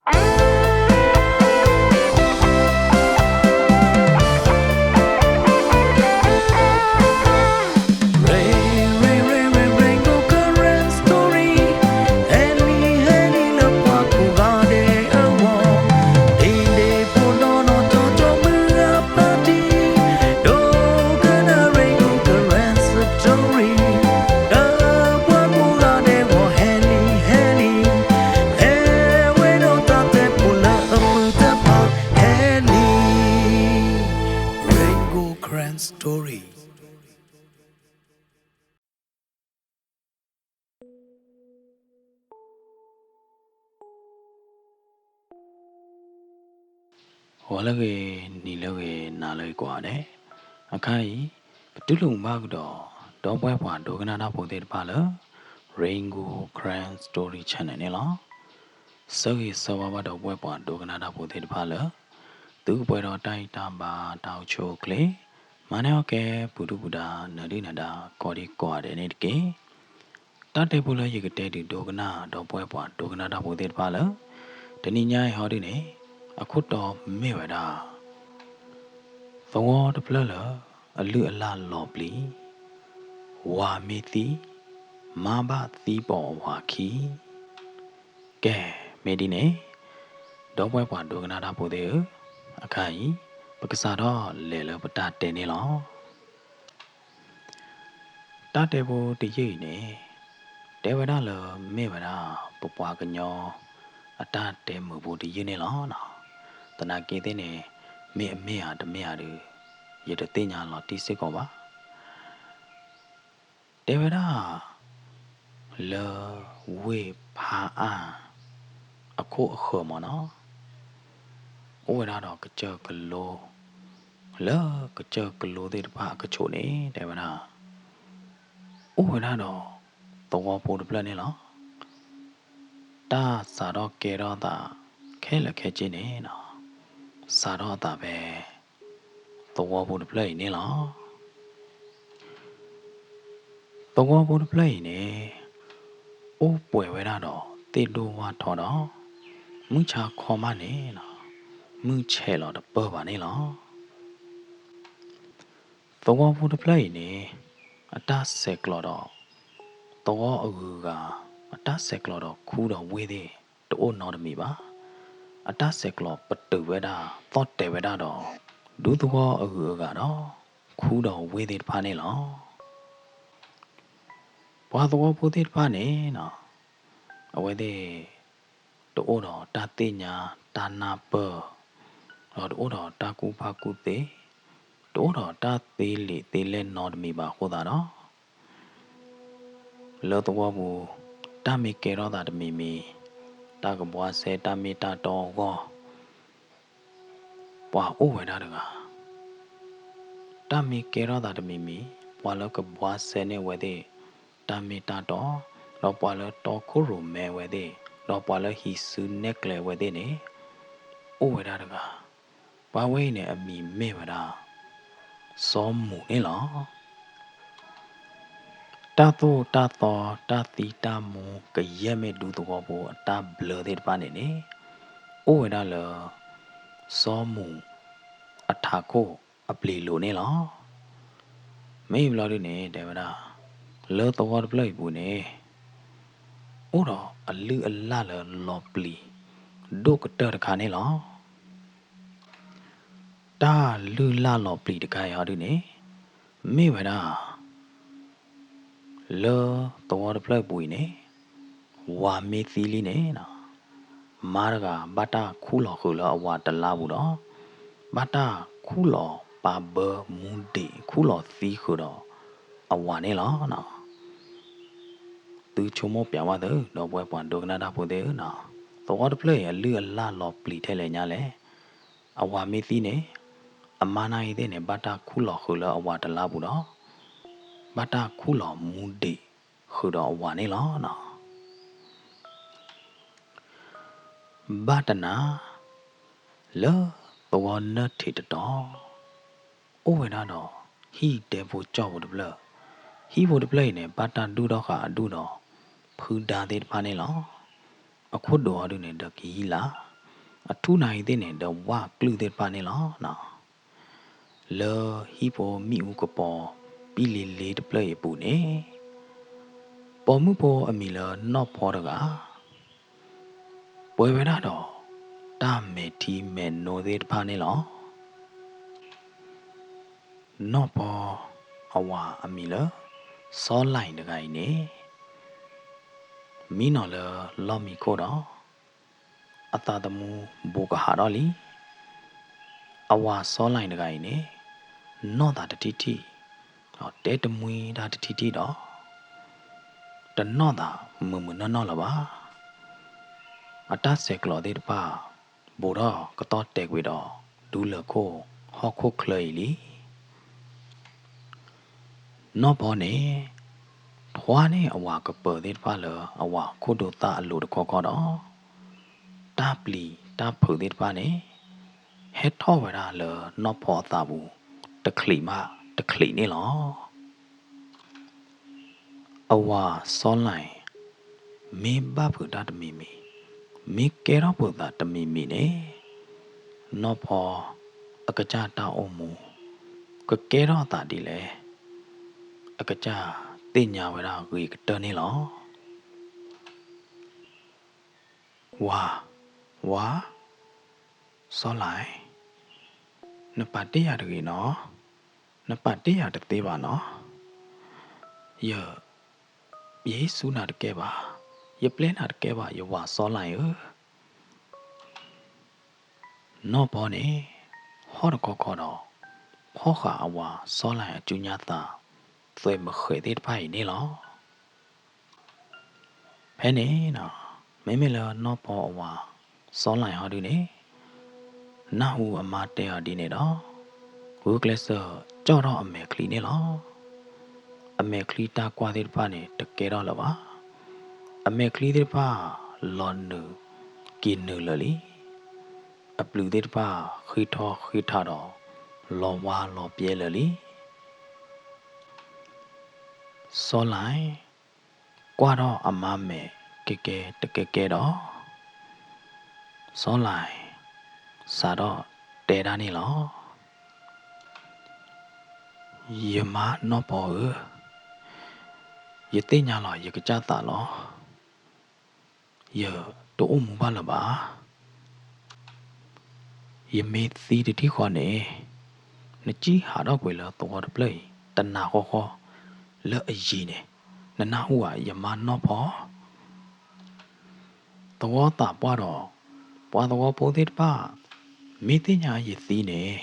Rain, rain, rain, rain, rain, go Karen story. ဟဲလံ ဟဲလံလၢပှၤကိးဂၤဒဲးအဂီၢ်, ဒ့ဒ့ဖိဒီဒီကၠီကၠီမုၢ်ဂၤ party, ဒိကနၣ် rain, go Karen story. လၢပှၤကိးဂၤဒဲးအဂီၢ် ဟဲလံ ဟဲလံ, ဟဲဝဲဒီးတၢ်တဲဖိလၢအမုာ်တဖၣ် ဟဲလံ. Rain, go Karen story. ဂီၤလၢအဂ့ၤ, နံၤလၢအဂ့ၤ, နၤလၢအဂ့ၤကိးဂၤဒဲး, အခါအံၤ ပတူၢ်လိာ်မုာ်ဘၣ်ကဒီး ဒီပုၢ်ဝဲၢ်ပှၤဒိကနၣ်တၢ်ဖိသ့ၣ်တဖၣ်လၢ Rain, go Karen story channel န့ၣ်လီၤ. ဆၢဂ့ၤဆၢဝါဘၣ်ဒီပုၢ်ဝဲၢ်ပှၤဒိကနၣ်တၢ်ဖိသ့ၣ်တဖၣ်လၢ သုကပှဲၤဒီးတၢ်ဂံၢ်တၢ်ဘါ တၢ်အိၣ်ဆူၣ်အိၣ်ချ့, မၤန့ၢ်အီၣ်ကဲ ပူၤဒုၣ်ပူၤဒါ နၢၤဒုၣ်နၢၤဒါ ကိးဒံကိးဂၤဒဲးန့ၣ်တက့ၢ်. တၢ်တဲဖိလၢယကတဲဒုးဒိကနၣ် ဒီပုၢ်ဝဲၢ်ပှၤဒိကနၣ်တၢ်ဖိသ့ၣ်တဖၣ်လၢ တနံၤညါအံၤဟီဒုန့ၣ် အခိၣ်တီမ့ၢ်ဝဲဒၣ် သဝီတဖျၢၣ်လၢ အလုၢ်အလၢ်လီၤပျံၤ, ဝၤမ့ၢ်သံ, မါဘၣ်သံပိာ်အဝၤခံ. ကဲ, မ့ၢ်ဒ်န့ၣ် ဒီပုၢ်ဝဲၢ်ပှၤဒိကနၣ်တၢ်ဖိသ့ၣ်ဧၢ, အခါအံၤ ပကစးထီၣ်လဲၤလၢပတၢ်တဲန့ၣ်လီၤ. တၢ်တဲဖိတယုၢ်အံၤန့ၣ် တဲဝဲဒၣ်လၢမ့ၢ်ဝဲဒၣ် ပပှၤကညီ အတၢ်တဲမုာ်ဖိတယုၢ်န့ၣ်လီၤ. သနာ်က့သ့ၣ်န့ၣ် မ့ၢ်အမ့ၢ်ဧါတမ့ၢ်ဧါဒီး ယတသ့ၣ်ညါလီၤတံၢ်စ့ၢ်ကီးဘၣ်. တဲဝဲဒၣ် လၢဝ့ၢ်ဖးအၣ် အခိၣ်အဃၢၤမ့ၢ်နီၤ, အိၣ်ဝဲဒၣ်ဒီးကစၢၢ်ကလိ, လၢကစၢၢ်ကလိသ့ၣ်တဖၣ်အကဆူးန့ၣ် တဲဝဲဒၣ် အိၣ်ဝဲဒၣ်ဒီး သဝီဖိတဖျၢၣ်န့ၣ်လီၤ. တၢ်စးထီၣ်ကဲထီၣ်သး ခဲလၢာ်ခဲဆ့န့ၣ်နီၤ, စးထီၣ်အသးဖဲ သဝီဖိတဖျၢၣ်အံၤန့ၣ်လီၤ. သဝီဖိတဖျၢၣ်အံၤန့ၣ် အိၣ်ပှဲၤဝဲဒၣ်ဒီးသ့ၣ်ဒိၣ်ဝၣ်ထီဒီး မုၢ်ဆါခီမးန့ၣ်နီၤ, မုၢ်ဆဲးလီၤတပၢၢ်ဘၣ်န့ၣ်လီၤ. သဝီဖိတဖျၢၣ်အံၤန့ၣ် အတၢ်ဆဲးကျိးဒီး သဝီအဂုၤအဂၤ, အတၢ်ဆဲးကျိးဒီးခူဒီးဝ့ၢ်သ့ၣ် တအိၣ်နီတမံၤဘၣ်. အတၢ်ဆဲးကျိးပတုာ်ဝဲဒၣ် သီၣ်တဲာ်ဝဲဒၣ်ဒီး ဒူသဝီအဂုၤအဂၤဒီး ခူဒီးဝ့ၢ်သ့ၣ်တဖၣ်န့ၣ်လီၤ. ပှၤသဝီဖိသ့ၣ်တဖၣ်န့ၣ်နီၤ, အဝဲသ့ၣ် တအိၣ်ဒီးတၢ်သ့ၣ်ညါတၢ်နၢ်ပၢၢ်, ဒီးတအိၣ်ဒီးတၢ်ကူၣ်ဘၣ်ကူၣ်သ့, တအိၣ်ဒီးတၢ်သ့လံာ်သ့လဲၢ်နီတမံၤဘၣ်အဃိသတးဒီး လၢသဝီပူၤ တၢ်မ့ၢ်ကဲထီၣ်သးတမံၤမံၤ, တၢ်ကဘှါစဲတၢ်မ့ၢ်တၢ်တီအဂီၢ် ပှၤအိၣ်ဝဲဒၣ်တဂၤ, တၢ်မ့ၢ်ကဲထီၣ်သးတမံၤမံၤ, ပှၤလၢကဘှါစဲန့ၢ်အဝဲသ့ၣ် တၢ်မ့ၢ်တၢ်တီ, ဒီးပှၤလၢတီခိၣ်ရိၣ်မဲအဝဲသ့ၣ်, ဒီးပှၤလၢဟံးစုနဲၣ်ကျဲအဝဲသ့ၣ်န့ၣ် အိၣ်ဝဲဒၣ်တဂၤ. ပှၤဝဲအံၤန့ၣ် အမံၤမ့ၢ်ဝဲဒၣ် စီၤမူးန့ၣ်လီၤ. တၢ်သိၣ်တၢ်သီ တၢ်သံတၢ်မူ ကယဲၢ်မ့ၢ်ဒူသဝီဖိအတၢ်ဘျၢသ့ၣ်တဖၣ်န့ၣ်န့ၣ် အိၣ်ဝဲဒၣ်လၢ စီၤမူးအထးခိၣ်အပျံၤလိၤန့ၣ်လီၤ. မ့ၢ်ဘျီဒုန့ၣ် တဲဝဲဒၣ် လၢသဝီတဖျၢၣ်အံၤပူၤန့ၣ် အိၣ်ဒီးအလုၢ်အလၢ်လၢလီၤပျံၤ ဒိၣ်ကတၢၢ်တခါန့ၣ်လီၤ. တၢ်လုၢ်လၢ်လီၤပျံၤတခါအံၤဟီဒုန့ၣ် မ့ၢ်ဝဲဒၣ် လၢသဝီတဖျၢၣ်အံၤပူၤအံၤန့ၣ် ဝၤမ့ၢ်သံလံန့ၣ် မါတဂၤဘၣ်တၢ်ခူၣ်လီၤဃုာ်လၢအဝၤတလါပူၤဒီး ဘၣ်တၢ်ခူၣ်လီၤပာ်ဘၢမူဒံး ခူၣ်လီၤသံဃုာ်ဒီးအဝၤန့ၣ်လီၤ. သုဆိကမိၣ်ပျးဝဲသု ဒီပုၢ်ဝဲၢ်ပှၤဒိကနၣ်တၢ်ဖိသ့ၣ်ဧၢ, သဝီတဖျၢၣ်အံၤ အလုၢ်အလၢ်လီၤပျံၤထဲလဲၣ်ညါလဲၣ်. အဝၤမ့ၢ်သံန့ၣ် အမါနာ်ဂ့ၤသ့ၣ်န့ၣ် ဘၣ်တၢ်ခူၣ်လီၤဃုာ်လၢအဝၤတလါပူၤဒီး ဘၣ်တၢ်ခူၣ်လီၤမူဒံးဃုာ်ဒီးအဝၤန့ၣ်လီၤ. ဘၣ်တနၤ လၢသဝီနၢၣ်ထံးတတီၤ အိၣ်ဝဲဒၣ်ဒီး ဟံၣ်ဒဲဖိကၠီၣ်ဖိတဖျၢၣ်, ဟံၣ်ဖိတဖျၢၣ်အံၤန့ၣ် ဘၣ်တၢ်ဒုၣ်ထီၣ်ဃာ်အဒုၣ်ဒီး ဖုဒါသ့ၣ်တဖၣ်န့ၣ်လီၤ. အခိၣ်ဒိးအီၤဒုန့ၣ် ဒီးကဟံးလၢ် အထူၣ်နၢ်ဟံၣ်သ့ၣ်န့ၣ် ဒီးဝၣ်ကျုၢ်သ့ၣ်တဖၣ်န့ၣ်လီၤ. လၢဟံၣ်ဖိမ့ၣ်အူကပီၤ ပံလ့လ့တဖျၢၣ်အံၤအပူၤန့ၣ် ပိာ်မုၣ်ဖိအမံၤလၢနီၢ်ဖီတဂၤ ပှဲၤဝဲဒၣ်ဒီး တၢ်မဲာ်ထံမဲာ်နိသ့ၣ်တဖၣ်န့ၣ်လီၤ. နီၢ်ဖီအဝၤအမံၤလၢ စီလၢ်တဂၤအံၤန့ၣ် မံနီၤလၢလီၢ်မံခိၣ်ဒီး အသးသမူဘူးကဟးထီၣ်လံ. အဝၤစီလၢ်တဂၤအံၤန့ၣ် နီၢ်သးတထံၣ်ထံၣ်, တဲတမှံတၢ်တထံၣ်ထံၣ်ဒီး တနီၢ်သးမုာ်မုာ်နီၢ်နီၢ်လၢၤဘၣ်. အတၢ်ဆဲးကျိးသ့ၣ်တဖၣ် ဘူးထီၣ်ကတီၢ်တဲာ်ကွံာ်ဒီး ဒူလၢၢ်ခိၣ်ဟီၣ်ခိၣ်ချၢအံၤလံ. နီၢ်ဖီန့ၣ် ထွါန့ၢ်အဝၤကပၢၤသ့ၣ်တဖၣ်လၢအဝၤခိၣ်ဒိသၣ်အလိၤတခီခီဒီး တၢ်ပျံၤတၢ်ဖုးသ့ၣ်တဖၣ်န့ၣ် ဟဲထီၣ်ဝဲဒၣ်လၢနီၢ်ဖီအသးပူၤ တချံးမးတချံးန့ၣ်လီၤ. အဝၤစီလၢ် မ့ၢ်ဘၣ်ဖုးတၢ်တမံၤမံၤ, မ့ၢ်ကဲထီၣ်ဖုးသးတမံၤမံၤန့ၣ် နီၢ်ဖီအကစၢ်တၢ်အိၣ်မူ ကကဲထီၣ်အသးဒ်လဲၣ် အကစၢ်သ့ၣ်ညါဝဲဒၣ်ဂ့ၤကတၢၢ်န့ၣ်လီၤ. ဝၤ, ဝၤ, စီလၢ်, နပာ်တ့ၢ်ယၤတဂ့ၤနီၤ, နပာ်တ့ၢ်ယၤတသ့ဘၣ်နီၤ. ယ, ယဟ့ၣ်ဆူနၤတကဲဘၣ်, ယပျဲနၤတကဲဘၣ် ယဝၤစီလၢ်ဧၢ. နီၢ်ဖီန့ၣ် ဟီၣ်တခီခီဒီး ဖီၣ်ဃာ်အဝၤစီလၢ်အစုညါသး သွဲၣ်မုၢ်ဃဲၤသ့ၣ်တဖၣ်အံၤန့ၣ်လီၤ. ဖဲန့ၣ် မ့မ့ၢ်လၢနီၢ်ဖီအဝၤစီလၢ်ဟီဒုန့ၣ် နၢ်ဟူအမါတဲအီၤဒ်န့ၣ်ဒီး ဂုာ်ကျဲးစၢးကၠီၣ်ထီၣ်အမဲာ်ချံန့ၣ်လီၤ. အမဲာ်ချံတၢ်ကွၢ်သ့ၣ်တဖၣ်န့ၣ် တကဲထီၣ်လၢၤဘၣ်. အမဲာ်ချံသ့ၣ်တဖၣ် လီၤနုာ်က့ၤနုာ်လၢာ်လံ. အပျုၤသ့ၣ်တဖၣ် ဃ့ထီၣ်ဃ့ထးဒီး လီၤဝါလီၤပျဲလၢာ်လံ. စီလၢ် ကွၢ်ထီၣ်အမါမဲာ်ကဲကဲတကဲကဲဒီး စီလၢ် စးထီၣ်တဲဒၣ်န့ၣ်လီၤ. ယမါနီၢ်ဖီဧၢ, ယသ့ၣ်ညါလီၤယကစၢ်သးလီၤ. ယတအိၣ်မူဘၣ်လၢၤဘၣ်. ယမ့ၢ်သံတထံၣ်ဃီန့ၣ် နစံၣ်ဟးထီၣ်ကွံာ်လၢသဝီတဖျၢၣ်အံၤ တနၤဃီဃီလၢအယံၤန့ၣ် နနၢ်ဟူဧါ ယမါနီၢ်ဖီ. သဝီသးပှၢ်ဒီး ပှၤသဝီဖိသ့ၣ်တဖၣ် မ့ၢ်သ့ၣ်ညါယသံန့ၣ်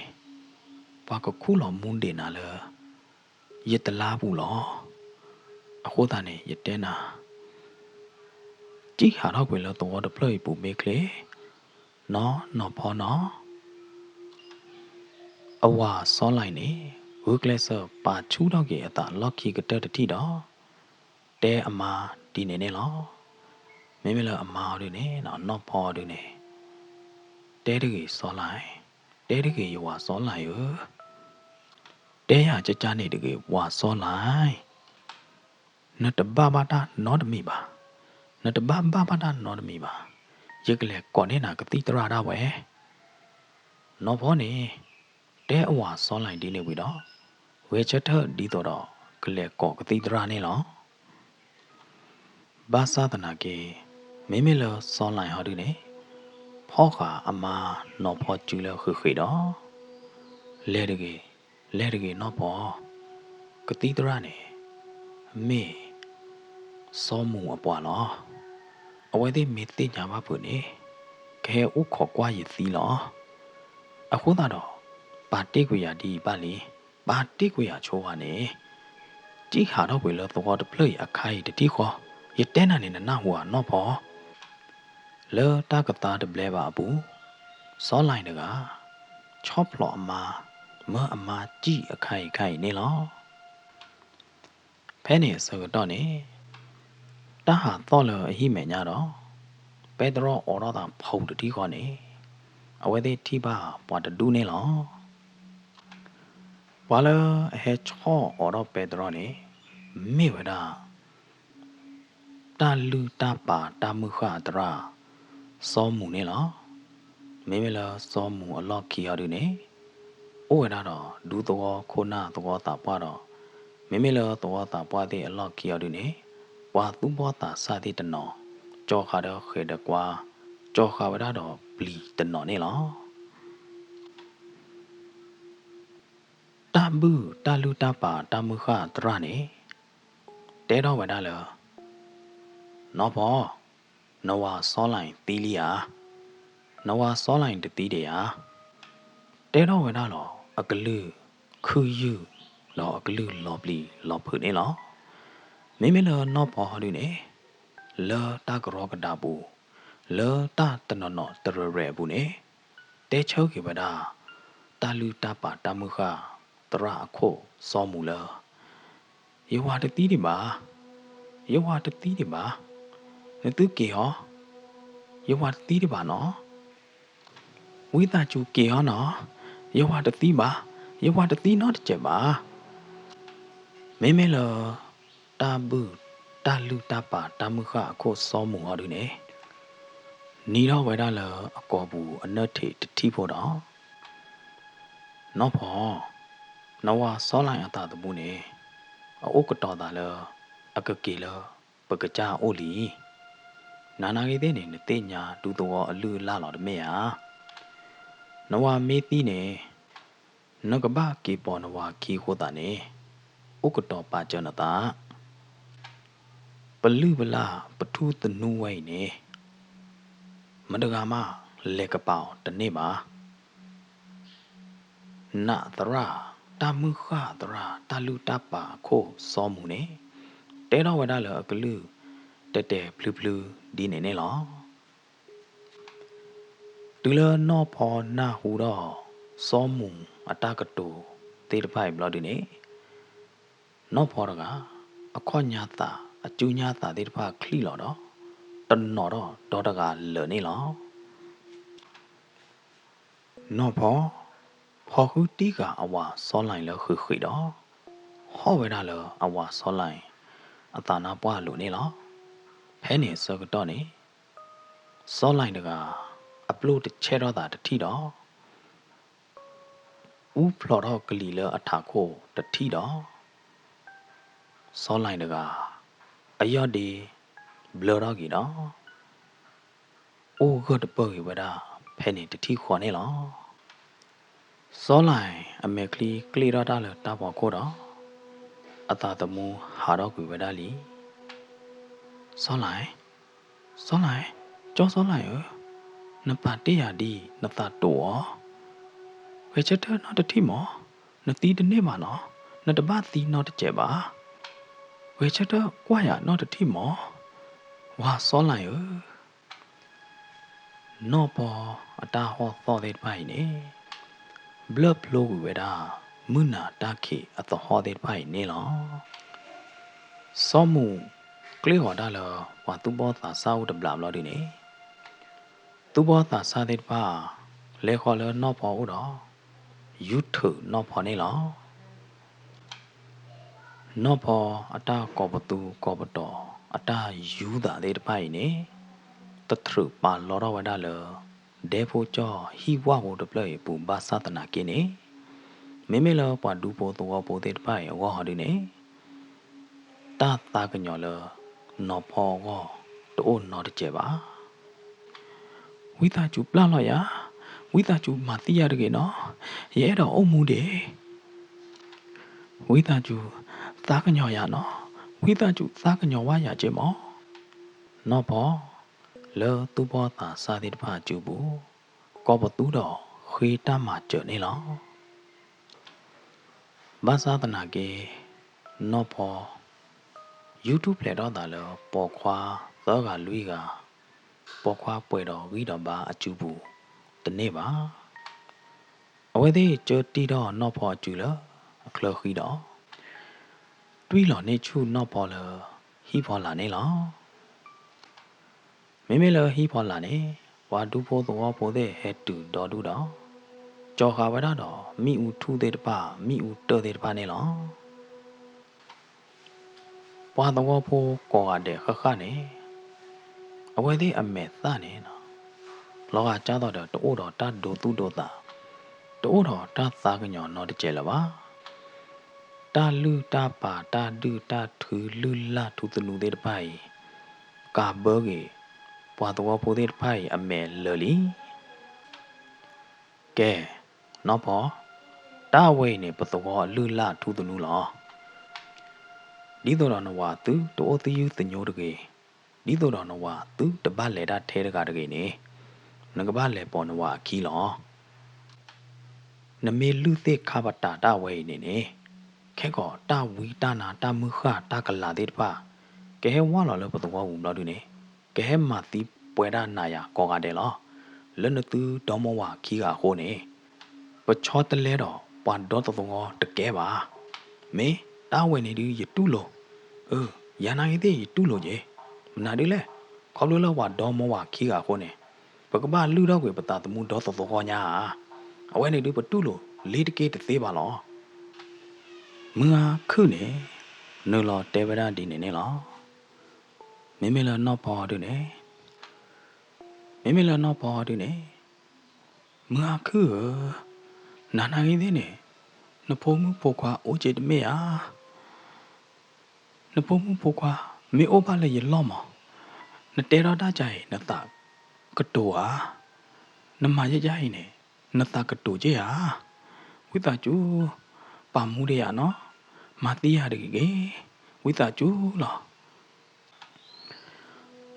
ပှၤကခူၣ်လီၤမူဒံးနၤလၢ ယတလါပူၤလီၤ. အဃိသတးန့ၣ် ယတဲနၤ စံၣ်ဟးထီၣ်ကွံာ်လၢသဝီတဖျၢၣ်အံၤပူၤမ့ၢ်ချ့, နီၢ်နီၢ်ဖီနီၤ. အဝၤစီလၢ်န့ၣ် ဂုာ်ကျဲးစၢးပာ်ဆူၣ်ထီၣ်က့ၤအသးလီၢ်ခံကတၢၢ်တထံၣ်ဒီး တဲအမါဒ်န့ၣ်န့ၣ်လီၤ. မ့မ့ၢ်လၢအမါအီၤဒုန့ၣ် နီၢ်ဖီအီၤဒုန့ၣ် တဲတဂ့ၤစီလၢ်, တဲတဂ့ၤယဝၤစီလၢ်ဧၢ, တဲယၤကကန့ၣ်တဂ့ၤ ဝၤစီလၢ်, နတဘၣ်ဘၣ်တၢ်နီတမံၤဘၣ်, နတဘၣ်ဘၣ်ဘၣ်တၢ်နီတမံၤဘၣ်, ယကလဲၤကိးန့ၢ်နၤကသံၣ်သရၣ်ဒၣ်ဝဲ. နီၢ်ဖီန့ၣ် တဲအဝၤစီလၢ်ဒ်န့ၣ်ဝံၤဒီး ဂဲၤဆၢထၢၣ်ဒ်သိးဒီး ကလဲၤကိးကသံၣ်သရၣ်န့ၣ်လီၤ. ဘၣ်ဆၣ်သနာ်က့ မ့မ့ၢ်လၢစီလၢ်ဟီဒုန့ၣ် ဖီၣ်ဃာ်အမါနီၢ်ဖီစုလၢဃ့ဃ့ဒီး လဲၤတဂ့ၤ, လဲၤတဂ့ၤနီၢ်ဖီ, ကသံၣ်သရၣ်န့ၣ် မ့ၢ် စီၤမူၤအပှၤလီၤ. အဝဲသ့ၣ်မ့ၢ်သ့ၣ်ညါဘၣ်ဖုးန့ၣ် ကဟဲအိၣ်ခိးကွၢ်ယသံလီၤ. အဃိသတးဒီး ပာ်တ့ၢ်ကွံာ်ယၤဒ်အံၤဘၣ်လံ, ပာ်တ့ၢ်ကွံာ်ယၤဆိဝဲန့ၣ် စံၣ်ဟးထီၣ်ကွံာ်လၢသဝီတဖျၢၣ်အံၤအခါအံၤတထံၣ်ဃီ, ယတဲနၤန့ၣ် နနၢ်ဟူဧါနီၢ်ဖီ. လၢတၢ်ကသါတဘျဲဘၣ်အပူၤ စီလၢ်တဂၤ ဆီၣ်ဖျိးအမါ မၢအမါစံၣ်အခါအံၤခါအံၤန့ၣ်လီၤ. ဖဲန့ၣ်အဆၢကတီၢ်န့ၣ် တၢ်ဟးသီၣ်လၢအဟံၣ်မဲာ်ညါဒီး ပဲတြီအိးထီၣ်သးဖူးတထံၣ်ဃီန့ၣ် အဝဲသ့ၣ်ထံၣ်ဘၣ်ပှၤတဒူၣ်န့ၣ်လီၤ. ပှၤလၢအဟဲဆီၣ်အိးထီၣ်ပဲတြီန့ၣ် မ့ၢ်ဝဲဒၣ် တၢ်လုၢ်တၢ်ပာ်တၢ်မုၢ်ဃၢ်အသရၣ် စီၤမူၤန့ၣ်လီၤ. မ့မ့ၢ်လၢစီၤမူၤအလီၢ်ခံအီၤဒုန့ၣ် အိၣ်ဝဲဒၣ်ဒီး ဒူသဝီခိၣ်နၢ်သဝီသးပှၢ်ဒီး မ့မ့ၢ်လၢသဝီသးပှၢ်သ့ၣ်အလီၢ်ခံအီၤဒုန့ၣ် ပှၤသူၣ်ဘီၣ်သးစၢ်သ့ၣ်တနီၤ ကၠီၤဃာ်ဒီးဃဲၤဒီးကွါ ကၠီၤဃာ်ဝဲဒၣ်ဒီးပျံၤတနီၤန့ၣ်လီၤ. တၢ်ဘုၣ်တၢ်လုၢ်တၢ်ပာ်တၢ်မုၢ်ဃၢ်သရၣ်န့ၣ် တဲထီၣ်ဝဲဒၣ်လၢ နီၢ်ဖီ, နဝၤစီလၢ်သံလံဧါ. နဝၤစီလၢ်တသံဒံးဧါ. တဲထီၣ်ဝဲဒၣ်လီၤ အကလုၢ်ခုၣ်ယုၢ် ဒီးအကလုၢ်လီၤပျံၤလီၤဖုးန့ၣ်လီၤ. မ့မ့ၢ်လၢနီၢ်ဖီဒုန့ၣ် လၢတၢ်ကရီကဒါပူၤ လၢတၢ်တနီၤနီၤတရဲၣ်ရဲၣ်အပူၤန့ၣ် တဲဆၢက့ၤဝဲဒၣ် တၢ်လုၢ်တၢ်ပာ်တၢ်မုၢ်ဃၢ်သရၣ်အခိၣ်စီမူၤလၢ ယဝၤတသံဒံးဘၣ်, ယဝၤတသံဒံးဘၣ်, နသုက့ၤအီၤ, ယဝၤတသံဒံးဘၣ်နီၤ. ဝံသးစူၤက့ၤအီၤနီၤ, ယဝၤတသံဘၣ်, ယဝၤတသံနီတစဲးဘၣ်. မ့မ့ၢ်လၢ တၢ်ဘုၣ်တၢ်လုၢ်တၢ်ပာ်တၢ်မုၢ်ဃၢ်အခိၣ်စီမူၤအီၤဒုန့ၣ် နံၤထီၣ်ဝဲဒၣ်လၢအကိာ်ပူၤအနၢၣ်ထံးတထံၣ်ဖိဒီး နီၢ်ဖီ, နဝၤစီလၢ်အသးသမူန့ၣ် အအိၣ်ကတီၤသးလၢ အကက့ၤလၢပကစၢ်အအိၣ်လံ. နၤနာ်ဂ့ၤသ့ၣ်န့ၣ် နသ့ၣ်ညါဒူသဝီအလုၢ်အလၢ်လီၤတမ့ၢ်ဧါ. နဝၤမ့ၢ်သံန့ၣ် နကဘၣ်က့ၤပိာ်နဝၤခံအဃိသးန့ၣ် အိၣ်ကတီၤပာ်စၢၤနသး ပလုၢ်ပလၢ်ပထူသနူဝဲအံၤန့ၣ် မတဂၤမးလဲၤကပာ်အီၤတန့ၢ်ဘၣ်. နသရၣ်, တၢ်မုၢ်ဃၢ်သရၣ် တၢ်လုၢ်တၢ်ပာ်အခိၣ်စီမူၤန့ၣ် တဲထီၣ်ဝဲဒၣ်လၢအကလုၢ်တဲာ်တဲာ်ဖျုဖျုဒ်န့ၣ်န့ၣ်လီၤ. တုၤလၢနီၢ်ဖီနၢ်ဟူဒီး စီမူၤအတၢ်ကတိၤသ့ၣ်တဖၣ်အံၤဘျီဒုန့ၣ် နီၢ်ဖီတဂၤ အခီၣ်ညါသး အစုညါသးသ့ၣ်တဖၣ်ချံၣ်လီၤဒီး တနီၤထီၣ်ဒီတဂၤလၢာ်န့ၣ်လီၤ. နီၢ်ဖီ ဖီဃုတံၢ်ဃာ်အဝၤစီလၢ်လၢဃံးဃံးဒီး ဟီၣ်ဝဲဒၣ်လၢအဝၤစီလၢ်အသးနါပှၢ်အလိၤန့ၣ်လီၤ. ဖဲန့ၣ်အဆၢကတီၢ်န့ၣ် စီလၢ်တဂၤ အပျိၢ်တဆဲးထီၣ်သးတထံၣ်ဒီး အူဖျိးထီၣ်ကလံၤလၢအထးခိၣ်တထံၣ်ဒီး စီလၢ်တဂၤ အယီၢ်ဒ့ဘျၢထီၣ်က့ၤဒီး အိၣ်ဂၢၢ်တပၢၢ်ဂ့ၤဝဲဒၣ်ဖဲန့ၣ်တထံၣ်ဃီန့ၣ်လီၤ. စီလၢ်အမဲာ်ချံကျ့ၣ်ထီၣ်တၢ်လၢတၢ်ဖီခိၣ်ဒီး အသးသမူဟးထီၣ်ကွံာ်ဝဲဒၣ်လံ. စီလၢ်, စီလၢ်, ကၠီစီလၢ်ဧၢ, နပာ်တ့ၢ်ယၤဒ်နသးတိာ်အီၤ, ဂဲၤဆၢထၢၣ်နီတထံၣ်မး, နသံတန့ၢ်ဘၣ်နီၤ, နတဘၣ်သံနီတစဲးဘၣ်. ဂဲၤဆၢထၢၣ်ကွၢ်ယၤနီတထံၣ်မး, ဝၤစီလၢ်ဧၢ. နီၢ်ဖီအတၢ်ဟီၣ်သီၣ်သ့ၣ်တဖၣ်အံၤန့ၣ် ဘျၢၣ်ဖျိကွံာ်ဝဲဒၣ် မုၢ်နၤတၢ်ခံးအသဟီၣ်သ့ၣ်တဖၣ်အံၤန့ၣ်လီၤ. စီမူၤကျ့ၣ်ဃီၤတၢ်လၢပှၤသူၣ်ဘီၣ်သးစၢ်အိၣ်တဘျီဘျီဒုန့ၣ် သူၣ်ဘီၣ်သးစၢ်သ့ၣ်တဖၣ် လဲၤဃီၤလၢနီၢ်ဖီအိၣ်ဒီး ယူၤထုးနီၢ်ဖီန့ၣ်လီၤ. နီၢ်ဖီအတၢ်ကိးပသူကိးပတီၤ အတၢ်ယူၤသးသ့ၣ်တဖၣ်အံၤန့ၣ် တထြုးပာ်လီထီၣ်ဝဲဒၣ်လၢ ဒဲဖိကၠီၣ်ဟံၣ်ဝၣ်ဖိတဖျၢၣ်အံၤအပူၤဘၣ်ဆၣ်သနာ်က့န့ၣ် မ့မ့ၢ်လၢပှၤဒူဖိသဝီဖိသ့ၣ်တဖၣ်အံၤအဂီၢ်ဟီဒုန့ၣ် တၢ်သးကညီၤလၢ နီၢ်ဖီအဂီၢ်တအိၣ်နီတစဲးဘၣ်. ဝံသးစူၤပျၢ်လီၤယၤ, ဝံသးစူၤမၤသံယၤတဂ့ၤနီၤ, ယအဲၣ်ဒိးအိၣ်မူဒံး. ဝံသးစူၤသးကညီၤယၤနီၤ, ဝံသးစူၤသးကညီၤဝဲယၤက့မး. နီၢ်ဖီ လၢသူၣ်ဘီၣ်သးစၢ်သ့ၣ်တဖၣ်အစုပူၤ ကိးပသူဒီးဃ့တၢ်မၤစၢၤန့ၣ်လီၤ. ဘၣ်ဆၣ်သနာ်က့ နီၢ်ဖီ ယူၤထူၣ်ဖျဲးထီၣ်သးလၢပိာ်ခွါသၢဂၤလွံၢ်ဂၤ, ပိာ်ခွါပှဲၤဒီးဂံၢ်ဒီးဘါအစုပူၤတန့ၢ်ဘၣ်. အဝဲသ့ၣ်ကၢတံၢ်ထီၣ်နီၢ်ဖီအစုလၢအချၢဃံဒီး တွံၢ်လီၤန့ၢ်ဆူၣ်နီၢ်ဖီလၢဟံၣ်ဖီလာ်န့ၣ်လီၤ. မ့မ့ၢ်လၢဟံၣ်ဖီလာ်န့ၣ် ပှၤဒူဖိသဝီဖိသ့ၣ်ဟဲတုၤဒီဒူၣ်ဒီး ကၠီၤဃာ်ဝဲဒၣ်ဒီးမ့ၣ်အူထူၣ်သ့ၣ်တဖၣ် မ့ၣ်အူတၢၢ်သ့ၣ်တဖၣ်န့ၣ်လီၤ. ပှၤသဝီဖိကိးဂၤဒဲးဃၣ်ဃၣ်န့ၣ် အဝဲသ့ၣ်အမဲာ်သၣ်န့ၣ် လီၤဂာ်ကၢ်သိးဒီး တအိၣ်ဒီးတၢ်ဒိသူၣ်ဒိသး, တအိၣ်ဒီးတၢ်သးကညီၤနီတစဲးလၢၤဘၣ်. တၢ်လုၢ်တၢ်ပာ်တၢ်ဒုၣ်တၢ်ထုလုၢ်လၢ်ထူသနူသ့ၣ်တဖၣ်အံၤ ကးဘၢက့ၤ ပှၤသဝီဖိသ့ၣ်တဖၣ်အံၤအမဲာ်လၢာ်လံ. ကဲ, နီၢ်ဖီ, တၢ်ဝဲအံၤန့ၣ် ပသဝီအလုၢ်လၢ်ထူသနူလီၤ. ဒ်သိးဒီးနဝၤသုတအိၣ်သယုၢ်သညိတဂ့ၤ, ဒ်သိးဒီးနဝၤသုတဘၣ်လဲၤတၢ်ထဲတဂၤတဂ့ၤန့ၣ်, နကဘၣ်လဲၤပိာ်နဝၤအခံလီၤ. နမ့ၢ်လုၢ်သ့ၣ်ခါပတာ်တၢ်ဝဲအံၤန့ၣ်န့ၣ်, ခဲကီးတၢ်ဝံတၢ်နါတၢ်မုၢ်ဃၢ်တၢ်ကလၤသ့ၣ်တဖၣ် ကဟဲဝါလီၤလၢပသဝီပူၤဘျီဒုန့ၣ်, ကဟဲမၤသံပှဲၤဒၣ်နၤယၤကိးဂၤဒဲးလီၤ. လၢနသုဒီမါဝၤခံဂၤအဃိန့ၣ်, ပဆီတလဲဒီးပှၤဒီသဝီတကဲဘၣ်. မ့ၢ်တၢ်ဝဲန့ၣ်ဒုးယတူၢ်လိာ်, အၢ, ယၤနာ်ဂ့ၤသ့ၣ်ယတူၢ်လိာ်က့ၤ, မနုၤဒုလဲၣ်, ခီဖျိလၢပှၤဒီမါဝၤခံဂၤအဃိန့ၣ်, ပကဘၣ်လုၢ်ထီၣ်ကွံာ်ပသးသမူဒီသဝီညါဧါ. အဝဲန့ၣ်ဒုးပတူၢ်လိာ်လ့ၤတက့ၢ်တသ့ဘၣ်လီၤ. မုၢ်ဂၤခုၣ်န့ၣ် နုာ်လီၤတဲဝဲဒၣ်ဒ်န့ၣ်န့ၣ်လီၤ. မ့မ့ၢ်လၢနီၢ်ဖီဒုန့ၣ်, မ့မ့ၢ်လၢနီၢ်ဖီဒုန့ၣ်, မုၢ်ဂၤခုၣ်ဧၢ, နၤနာ်ဂ့ၤသ့ၣ်န့ၣ်, နဖိမုၣ်ဖိခွါအိၣ်က့ၤတမ့ၢ်ဧါ. နဖိမုၣ်ဖိခွါ မ့ၢ်အိၣ်ဘၣ်လၢယလီၢ်မး, နတဲထီၣ်တၢ်ကါအံၤ နသးကတိၤဧါ. နမၤယဲယါအံၤန့ၣ် နသးကတိၤက့ၤဧါ. ဝံသးစူၤ, ပာ်မူဒံးယၤနီၤ, မၤသံယၤတဂ့ၤဂ့ၤ, ဝံသးစူၤလီၤ.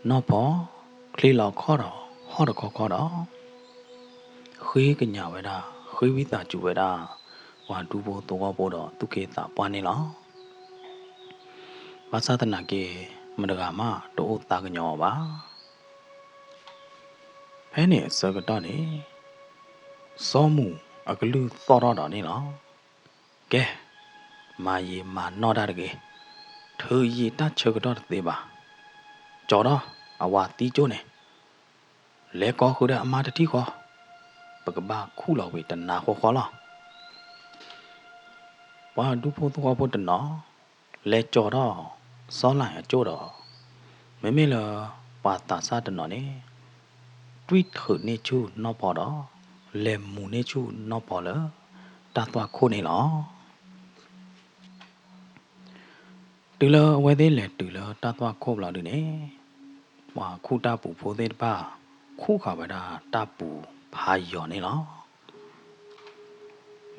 နီၢ်ဖီ ချ့လီၤခီၣ်ဒီး ဟီၣ်တခီခီဒီး ဃ့ကညးဝဲဒၣ် ဃ့ဝံသးစူၤဝဲဒၣ် ပှၤဒူဖိသဝီဖိဒီးသူၣ်က့သးပှၢ်န့ၣ်လီၤ. ဘၣ်ဆၣ်သနာ်က့ မတဂၤမးတအိၣ်သးကညီၤအီၤဘၣ်. ဖဲန့ၣ်အဆၢကတီၢ်န့ၣ် စီၤမူးအကလုၢ်သီၣ်ထီၣ်ဒီးန့ၣ်လီၤ. ကဲ, မၤယံာ်မၤနီၢ်တၢ်တဂ့ၤ, ထုးယံာ်တၢ်ဆၢကတီၢ်တသ့ဘၣ်. ကၠီၤဒီးအဝၤသံကၠိၣ်န့ၣ် လဲၤကိးဃုာ်ဒီးအမါတထံၣ်ဃီ, ပကဘၣ်ခူၣ်လီၤဝံၤတနၤဃီဃီလီၤ. ပှၤဒူဖိသဝီဖိတနီၤ လဲၤကၠီၤထီၣ်စီၤလၢၣ်အကၠိၣ်ဒီး မ့မ့ၢ်လၢပှၤသးစၢ်တနီၤန့ၣ် တွံၢ်ထုးန့ၢ်ဆူၣ်နီၢ်ဖီဒီး လဲၤမူၤန့ၢ်ဆူၣ်နီၢ်ဖီလၢတၢ်သွၣ်ခိၣ်န့ၣ်လီၤ. တုၤလၢအဝဲသ့ၣ်လဲၤတုၤလၢတၢ်သွၣ်ခိၣ်ဘျီဒုန့ၣ် ပှၤခူၣ်တၢ်ပူၤဖိသ့ၣ်တဖၣ် ခူၣ်ဃာ်ဝဲဒၣ်တၢ်ပူၤဖးယိာ်န့ၣ်လီၤ.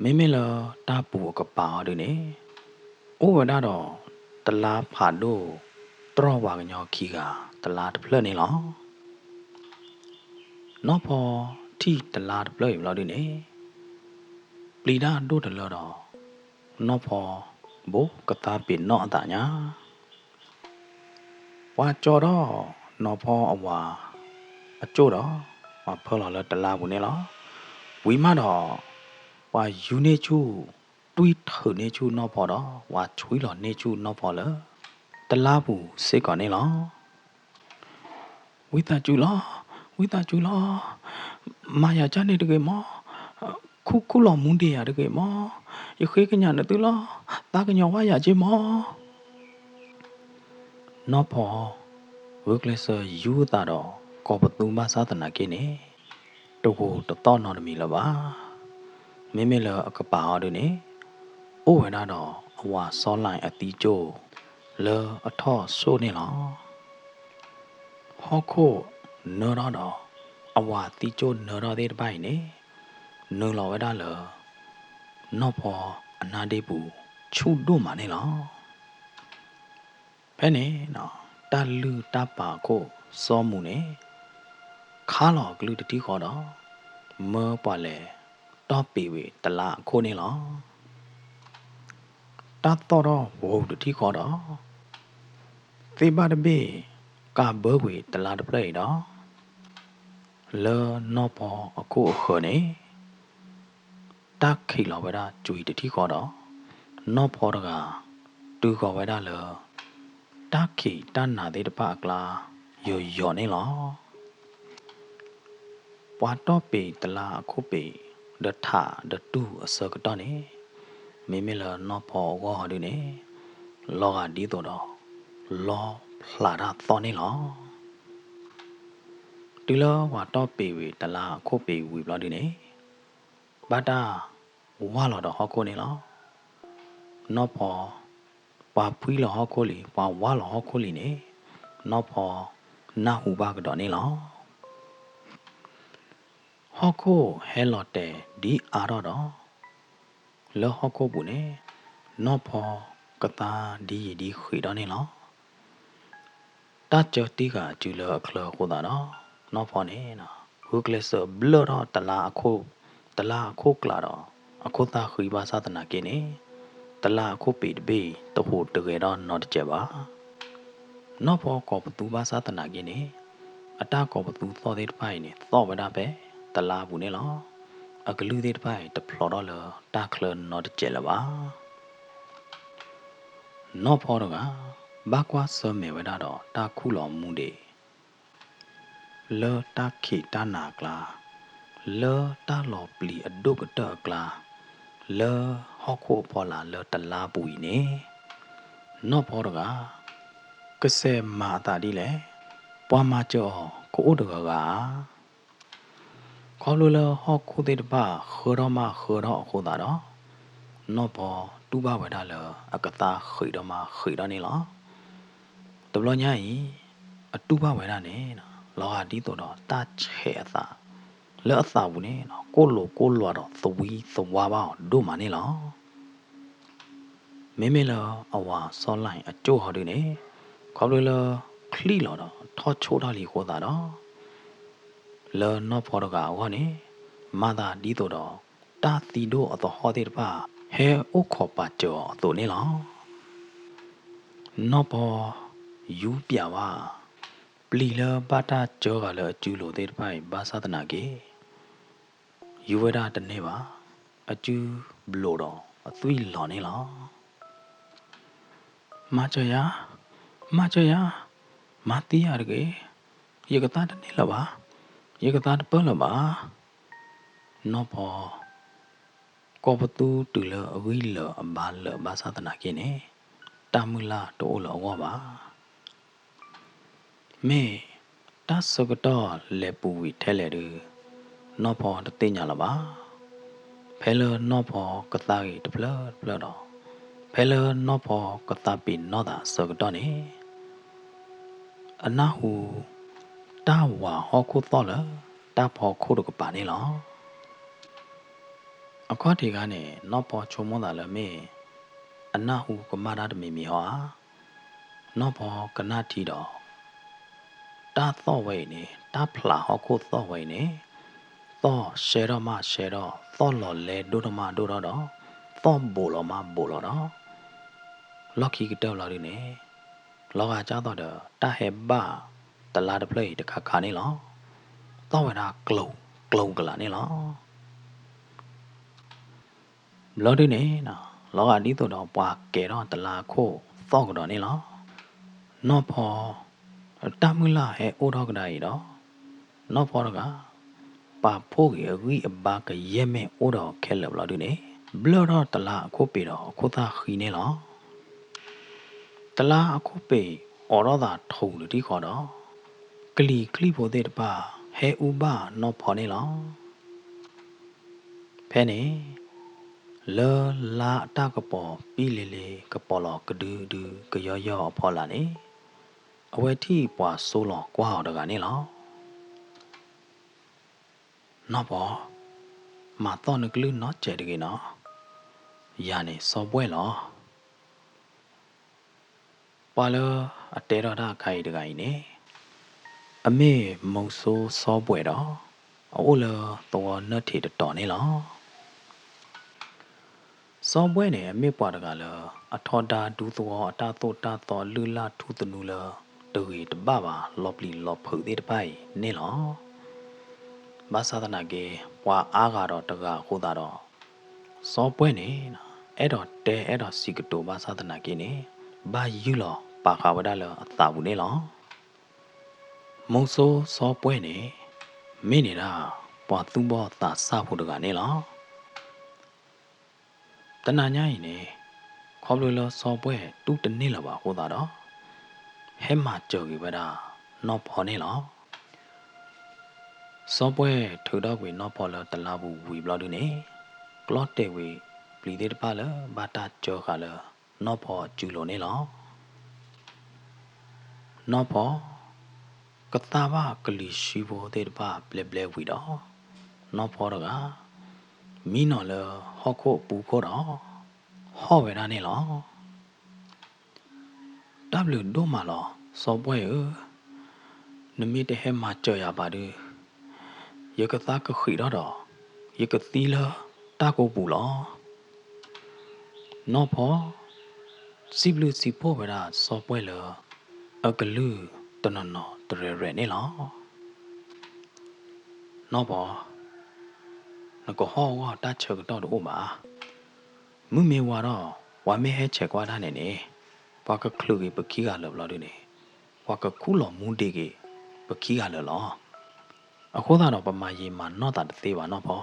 မ့မ့ၢ်လၢတၢ်ပူၤအကပၤအီၤဒုန့ၣ် အိၣ်ဝဲဒၣ်ဒီးတလါဖးဒိၣ် တြီၢ်ပှၤကညီခံဂၤတလါတဖျၢၣ်န့ၣ်လီၤ. နီၢ်ဖီထံၣ်တလါတဖျၢၣ်အံၤဘျီဒုန့ၣ် ပျံၤတၢ်ဒိၣ်တလၢဒီး နီၢ်ဖီဘိးကသါပ့ၤနီၣ်အသးညါ ပှၤကၠီၤထီၣ်နီၢ်ဖီအဝၤအကၠိၣ်ဒီး ပှၤဖၢလီၤလၢတလါပူၤန့ၣ်လီၤ. ဝံၤမးဒီး ပှၤယူၤန့ၢ်ဆူၣ် တွံၢ်ထုးန့ၢ်ဆူၣ်နီၢ်ဖီဒီး ပှၤဆွံလီၤန့ၢ်ဆူၣ်နီၢ်ဖီလၢ တလါပူၤစ့ၢ်ကီးန့ၣ်လီၤ. ဝံသးစူၤလီၤ, ဝံသးစူၤလီၤ, မၤယၤကၢ်န့ၣ်တဂ့ၤမး, ခူၣ်ခူၣ်လီၤမူဒံးယၤတဂ့ၤမး, ယဃ့ကညးနသုလီၤ, သးကညီၤဝဲယၤက့မး. နီၢ်ဖီ ဂုာ်ကျဲးစၢးယူၤအသးဒီး ကိးပသူဘၣ်ဆၣ်သနာ်က့န့ၣ် တဂိာ်တသီၣ်နီတမံၤလၢၤဘၣ်. မ့မ့ၢ်လၢအကပၤအီၤဒုန့ၣ် အိၣ်ဝဲဒၣ်ဒီးအဝၤစီၤလၢၣ်အသံကၠိၣ်လၢအထီၣ်ဆိၣ်န့ၣ်လီၤ. ဟီၣ်ခိၣ်နၢထီၣ်ဒီး အဝၤသံကၠိၣ်နၢထီၣ်သ့ၣ်တဖၣ်အံၤန့ၣ် နုာ်လီၤဝဲဒၣ်လၢ နီၢ်ဖီအနါဒ့ပူၤဆူၣ်ဒိၣ်မးန့ၣ်လီၤ. ဖဲန့ၣ် တၢ်လုၢ်တၢ်ပာ်အခိၣ်စီၤမူးန့ၣ် ခါလီၤအကလုၢ်တထံၣ်ဃီဒီး မၢပှၤလဲၤတီၢ်ပံာ်ဝံၤတလါအခိၣ်န့ၣ်လီၤ. တၢ်သီၣ်ထီၣ်ဝူၤတထံၣ်ဃီဒီး သ့ၣ်ဘၣ်တဘ့ၣ်ကးဘၢကွံာ်တလါတဖျၢၣ်အံၤဒီး လၢနီၢ်ဖီအခိၣ်အဃၢၤန့ၣ် တၢ်ခံးလီၤဝဲဒၣ်ကွံာ်တထံၣ်ဃီဒီး နီၢ်ဖီတဂၤ တုၤဃီၤဝဲဒၣ်လၢ တၢ်ခံးတၢ်နၤသ့ၣ်တဖၣ်အကျါ ယိာ်ယိာ်န့ၣ်လီၤ. ပှၤတီၢ်ပံာ်တလါအခိၣ်ပံာ် ဒီးထးဒီးတူၢ်အဆၢကတီၢ်န့ၣ် မ့မ့ၢ်လၢနီၢ်ဖီအဂီၢ်ဒုန့ၣ် လီၤဂာ်ဒ်သိးဒီး လီဖျးတၢ်သီၣ်န့ၣ်လီၤ. တုၤလၢပှၤတီၢ်ပ့ၤဝံၤ တလါအခိၣ်ပ့ၤဝံၤဘျီဒုန့ၣ် ဘၣ်တၢ်ဝါလီၤဒီးဟီၣ်ခိၣ်န့ၣ်လီၤ. နီၢ်ဖီ ပှၤဖှံလီၤဟီၣ်ခိၣ်လံ, ပှၤဝါလီၤဟီၣ်ခိၣ်လံန့ၣ် နီၢ်ဖီနၢ်ဟူဘၣ်ကဒီးန့ၣ်လီၤ. ဟီၣ်ခိၣ်ဟဲလီၤတဲာ်ဒ်အါထီၣ်ဒီး လၢဟီၣ်ခိၣ်ပူၤန့ၣ် နီၢ်ဖီကသါဒ်ယံာ်ဒ်ဃံးထီၣ်န့ၣ်လီၤ. တၢ်ကၢတံၢ်ဃာ်အစုလၢအချၢအဃိသတးဒီး နီၢ်ဖီန့ၣ် ဂုာ်ကျဲးစၢးဘျၢၣ်ထီၣ်တလါအခိၣ်, တလါအခိၣ်ကျးဒီး အခိၣ်သၣ်ဃံဘၣ်ဆၣ်သနာ်က့န့ၣ် တလါအခိၣ်ပ့ၤတဘ့ၣ်အံၤ တဟူးတဂဲၤထီၣ်နီတစဲးဘၣ်. နီၢ်ဖီကိးပသူဘၣ်ဆၣ်သနာ်က့န့ၣ် အတၢ်ကိးပသူသီၣ်သ့ၣ်တဖၣ်အံၤန့ၣ် သီၣ်ဝဲဒၣ်ဖဲတလါအပူၤန့ၣ်လီၤ. အကလုၢ်သ့ၣ်တဖၣ်အံၤ တဖျိးထီၣ်လၢတၢ်ချၢနီတစဲးလၢၤဘၣ်. နီၢ်ဖီတဂၤ ဘၣ်ကွၢ်ဆၢၣ်မဲာ်ဝဲဒၣ်ဒီးတၢ်ခူၣ်လီၤမူဒံး လၢတၢ်ခံးတၢ်နၤအကျါ, လၢတၢ်လီၤပျံၤအဒိၣ်ကတၢၢ်အကျါ, လၢဟီၣ်ခိၣ်အဖီလာ်လၢတလါပူၤအံၤန့ၣ်, နီၢ်ဖီတဂၤ ကစဲးမၤအသးဒ်လဲၣ်, ပှၤမၤစၢၤအီၤကအိၣ်တဂၤဂၤဧါ. ခီဖျိလၢဟီၣ်ခိၣ်သ့ၣ်တဖၣ်ဃၢထီၣ်မးဃၢထီၣ်အဃိသတးဒီး, နီၢ်ဖီတူၢ်ဘၣ်ဝဲဒၣ်လၢအကသါဃံးထီၣ်မးဃံးထီၣ်န့ၣ်လီၤ. တဘျီညါအံၤ အတူၢ်ဘၣ်ဝဲဒၣ်န့ၣ် လီၤဂာ်ဒ်သိးဒီးတၢ်ဆဲးအသး လၢအသးပူၤန့ၣ် ကိၢ်လိာ်ကိၢ်လီၤဒီးသဝံသဝါဘၣ်အီၤဒိၣ်မးန့ၣ်လီၤ. မ့မ့ၢ်လၢအဝၤစီၣ်လါအကၠိၣ်ဟီဒုန့ၣ်, ခီဖျိလၢချံၣ်လီၤဒီးထီၣ်ဆိၣ်ထီၣ်လံအဃိသတးဒီး, လၢနီၢ်ဖီတဂၤအဂီၢ်န့ၣ်, မၤသးဒ်သိးဒီး တၢ်သံဒိၣ်အသဟီၣ်သ့ၣ်တဖၣ် ဟဲအိၣ်ခိးပာ်စၢၤအီၤအသိးန့ၣ်လီၤ. နီၢ်ဖီ ယူပၠးဘၣ်, ပျံၤလၢဘၣ်တၢ်စၢဃာ်လၢအစုလိၤသ့ၣ်တဖၣ်အံၤ ဘၣ်ဆၣ်သနာ်က့ ယူဝဲဒၣ်တန့ၢ်ဘၣ်, အစုဘျိးဒီးအသွံၣ်လီၤန့ၣ်လီၤ. မၤစၢၤယၤ, မၤစၢၤယၤ, မၤသံယၤတဂ့ၤ, ယကသါတန့ၢ်လၢၤဘၣ်, ယကသါတပၢၢ်လၢၤဘၣ်. နီၢ်ဖီ ကိးပသူတုၤလၢအဂံၢ်လၢာ်အဘါလၢာ်ဘၣ်ဆၣ်သနာ်က့န့ၣ်, တၢ်မုၢ်လၢ်တအိၣ်လၢအဂီၢ်ဘၣ်. မ့ၢ်တၢ်ဆၢကတီၢ်လဲၤပူၤဝံၤထဲလဲၣ်ဒု, နီၢ်ဖီတသ့ၣ်ညါလၢၤဘၣ်. ဖဲလၢနီၢ်ဖီကသါဂ့ၤတဖျၢၣ်တဖျၢၣ်ဒီး, ဖဲလၢနီၢ်ဖီကသါပ့ၤနီၣ်သးအဆၢကတီၢ်န့ၣ်, အနၢ်ဟူ တၢ်ဝၤဟီၣ်ခိၣ်သီၣ်လၢတၢ်ဖီခိၣ်တကပၤန့ၣ်လီၤ. အခီၣ်ထံးခါန့ၣ် နီၢ်ဖီဆိကမိၣ်သးလၢမ့ၢ် အနၢ်ဟူကမၣ်တၢ်တမံၤမံၤဟီဧါ. နီၢ်ဖီကနၣ်ထံဒီး တၢ်သီၣ်ဝဲအံၤန့ၣ် တၢ်ဖျးဟီၣ်ခိၣ်သီၣ်ဝဲအံၤန့ၣ် သီၣ်ရှဲထီၣ်မးရှဲထီၣ်, သီၣ်လီၤလဲဒိၣ်ထီၣ်မးဒိၣ်ထီၣ်ဒီး သီၣ်ဘူးလီၤမးဘူးလီၤဒီး လီၢ်ခံကတၢၢ်လီၤဒုန့ၣ်, လီၤဂာ်ကၢ်သိးဒီး တၢ်ဟဲဘၣ်တလါတဖျၢၣ်အံၤတခါခါန့ၣ်လီၤ. သီၣ်ဝဲဒၣ်ကျိၤကျိၤကလာ်န့ၣ်လီၤ. ဘျီဒုန့ၣ်, လီၤဂာ်ဒ်သိးဒီးပှၤကဲထီၣ်တလါအခိၣ်သီၣ်ကဒီးန့ၣ်လီၤ. နီၢ်ဖီ တၢ်မုၢ်လၢ်ဟဲအိၣ်ထီၣ်ကဒါအံၤဒီး, နီၢ်ဖီတဂၤ ပာ်ဖှိၣ်က့ၤအဂံၢ်အဘါကယဲၢ်မ့ၢ်အိၣ်ဒီးခဲလၢာ်ဘျီဒုန့ၣ်, ဘျၢၣ်ထီၣ်တလါအခိၣ်ပ့ၤဒီးအခိၣ်သၣ်ဃံန့ၣ်လီၤ. တလါအခိၣ်ပ့ၤအိးထီၣ်သးထူးတထံၣ်ဃီဒီး, ကလံၤချံၣ်ဖိသ့ၣ်တဖၣ်ဟဲအူဘၣ်နီၢ်ဖီန့ၣ်လီၤ. ဖဲန့ၣ် လၢလါအတၢ်ကပီၤပံၣ်လ့လ့ကပီၤလီၤကဒုဒုကယီယီအဖီလာ်န့ၣ်, အဝဲထံၣ်ပှၤစိလီၤကွၢ်အီၤတဂၤန့ၣ်လီၤ. နီၢ်ဖီ, မၤသီၣ်နကလုၢ်နီတစဲးတဂ့ၤနီၤ, ယၤန့ၣ်စီၤဘှဲၣ်လီၤ. ပှၤလၢအတဲထီၣ်တၢ်အခါအံၤတဂၤအံၤန့ၣ်, အမ့ၢ်မုဆိစီၤဘှဲၣ်ဒီး အအိၣ်လၢသဝီနၢၣ်ထံးတတီၤန့ၣ်လီၤ. စီၤဘှဲၣ်န့ၣ် အမ့ၢ်ပှၤတဂၤလၢ အထီဒါဒူသဝီအတၢ်သိၣ်တၢ်သီလုၢ်လၢ်ထူသနူလၢ တဂ့ၤတဘၣ်ဘၣ်လီၤပျံၤလီၤဖုးသ့ၣ်တဖၣ်အံၤန့ၣ်လီၤ. ဘၣ်ဆၣ်သနာ်က့ ပှၤအါဂၤဒီးတဂၤအဃိသတးဒီး စီၤဘှဲၣ်န့ၣ် အဲၣ်ဒိးတဲအဲၣ်ဒိးစံးကတိၤဘၣ်ဆၣ်သနာ်က့န့ၣ် ဘၣ်ယုၢ်လီၤပာ်ဃာ်ဝဲဒၣ်လၢအသးပူၤန့ၣ်လီၤ. မုဆိစီၤဘှဲၣ်န့ၣ် မ့ၢ်န့ၣ်ဒၣ် ပှၤသူၣ်ဘီၣ်သးစၢ်ဖိတဂၤန့ၣ်လီၤ. တနၤညါအံၤန့ၣ် ခီဖျိလၢစီၤဘှဲၣ်တူၢ်တန့ၢ်လၢၤဘၣ်အဃိသတးဒီး ဟဲမၤစၢၤက့ၤဝဲဒၣ်နီၢ်ဖီန့ၣ်လီၤ. စီၤပှဲၢ်ထုးထီၣ်ကွံာ်နီၢ်ဖီလၢတလါပူၤဝံၤဘျီဒုန့ၣ်, ကျီတဲာ်ကွံာ်ပျံၤသ့ၣ်တဖၣ်လၢဘၣ်တၢ်စၢဃာ်လၢနီၢ်ဖီစုလိၤန့ၣ်လီၤ. နီၢ်ဖီ ကသါဘၣ်ကလံၤဆှံဖိသ့ၣ်တဖၣ်ဘျဲဘျဲဝံၤဒီး, နီၢ်ဖီတဂၤ မံနီၤလၢဟီၣ်ခိၣ်အပူၤခိၣ်ဒီး ဟီၣ်ဝဲဒၣ်န့ၣ်လီၤ. တၢ်ဘျုးဒိၣ်မးလီၤ စီၤပှဲၢ်ဧၢ, နမ့ၢ်တဟဲမၤစၢၤယၤဘၣ်ဒီး, ယကသါကဃံးထီၣ်ဒီး ယကသံလၢတၢ်ကိးပူၤလီၤ. နီၢ်ဖီ စံးဘျုးစံးဖှိၣ်ဝဲဒၣ်စီၤပှဲၢ်လၢအကလုၢ်တနီၤနီၤတရဲၣ်ရဲၣ်န့ၣ်လီၤ. နီၢ်ဖီ, နကဟီၣ်အဂီၢ်တၢ်ဆၢကတီၢ်တအိၣ်ဘၣ်. မုၢ်မ့ၢ်ဝါထီၣ် ပှၤမ့ၢ်ဟဲဆဲးကွၢ်တၢ်န့ၣ်န့ၣ်, ပှၤကချုးက့ၤပခံဂၤလၢာ်ဘျီဒုန့ၣ်, ပှၤကခူၣ်လီၤမူဒံးက့ၤပခံဂၤလၢာ်လီၤ. အဃိသတးဒီးပမၤယံာ်မၤနီၢ်သးတသ့ဘၣ်နီၢ်ဖီ,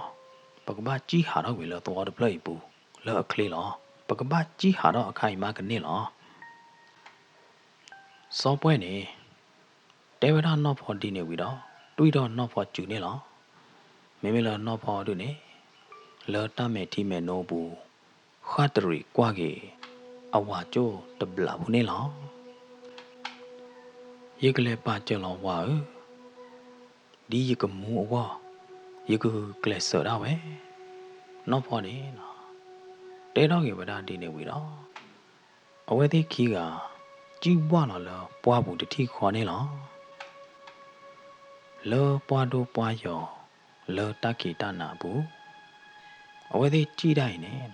ပကဘၣ်စံၣ်ဟးထီၣ်ကွံာ်လၢသဝီတဖျၢၣ်အံၤပူၤလၢအချ့လီၤ. ပကဘၣ်စံၣ်ဟးထီၣ်အခါအံၤမးကန့ၢ်လီၤ. စီၤပှဲၢ်န့ၣ် တဲဝဲဒၣ်နီၢ်ဖီဒ်န့ၣ်ဝံၤဒီး တွံၢ်ထီၣ်နီၢ်ဖီစုန့ၣ်လီၤ. မ့မ့ၢ်လၢနီၢ်ဖီဒုန့ၣ် လၢတၢ်မဲာ်ထံမဲာ်နိအပူၤ ဃၣ်တရံးကွၢ်က့ၤ အဝၤကၠိၣ်တဘျးဖိန့ၣ်လီၤ. ယကလဲၤပာ်စၢၤလီၤဝၤဧၢ, ဒ်ယကမူအဂီၢ်, ယကဂုာ်ကျဲးစၢးဒၣ်ဝဲ. နီၢ်ဖီန့ၣ် တဲထီၣ်က့ၤဝဲဒၣ်ဒ်န့ၣ်ဝံၤဒီး အဝဲသ့ၣ်ခံဂၤ စံၣ်ဝၢ်လီၤလၢပှၢ်ပူၤတထံၣ်ဃီန့ၣ်လီၤ. လၢပှၢ်ဒိၣ်ပှၢ်ယီၤ လၢတၢ်ခံးတၢ်နးအပူၤ, အဝဲသ့ၣ်စံၣ်ဒၣ်အံၤန့ၣ်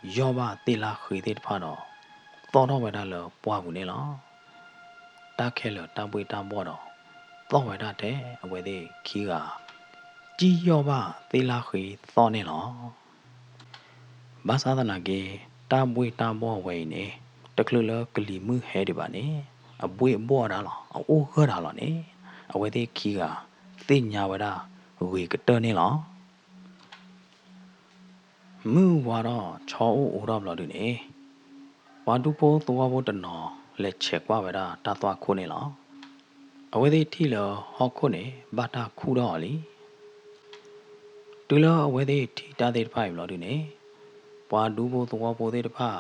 ယီၢ်ဘၣ်သ့ၣ်လၢဃ့သ့ၣ်တဖၣ်ဒီး သီၣ်ထီၣ်ဝဲဒၣ်လၢပှၢ်ပူၤန့ၣ်လီၤ. တၢ်ခဲလၢာ်တၢ်ဘှ့ၣ်တၢ်ဘှီၣ်ဒီး သီၣ်ဝဲဒၣ်ထဲအဝဲသ့ၣ်ခံဂၤ စံၣ်ယီၢ်ဘၣ်သ့ၣ်လၢဃ့သီၣ်န့ၣ်လီၤ. ဘၣ်ဆၣ်သနာ်က့ တၢ်ဘှ့ၣ်တၢ်ဘှီၣ်ဝဲအံၤန့ၣ် တချုးလၢကလံၤမုၢ်ဟဲဒံးဘၣ်န့ၣ် အဘှ့ၣ်အဘှီၣ်ဒၣ်လီၤ အအိၣ်ဂၢၢ်ဒၣ်လီၤန့ၣ် အဝဲသ့ၣ်ခံဂၤ သ့ၣ်ညါဝဲဒၣ်ဂ့ၤကတၢၢ်န့ၣ်လီၤ. မုၢ်ဝါထီၣ်ဆီအိၣ်အူထီၣ်ဘျီဒုန့ၣ်, ပှၤဒူဖိသဝီဖိတနီၤ လဲၤဆဲးကွၢ်ဝဲဒၣ်တၢ်သွၣ်ခိၣ်န့ၣ်လီၤ. အဝဲသ့ၣ်ထံၣ်လၢဟီၣ်ခိၣ်န့ၣ် ဘၣ်တၢ်ခူၣ်ထီၣ်အီၤလံ. တုၤလၢအဝဲသ့ၣ်ထံၣ်တၢ်သ့ၣ်တဖၣ်အံၤဘျီဒုန့ၣ်, ပှၤဒူဖိသဝီဖိသ့ၣ်တဖၣ်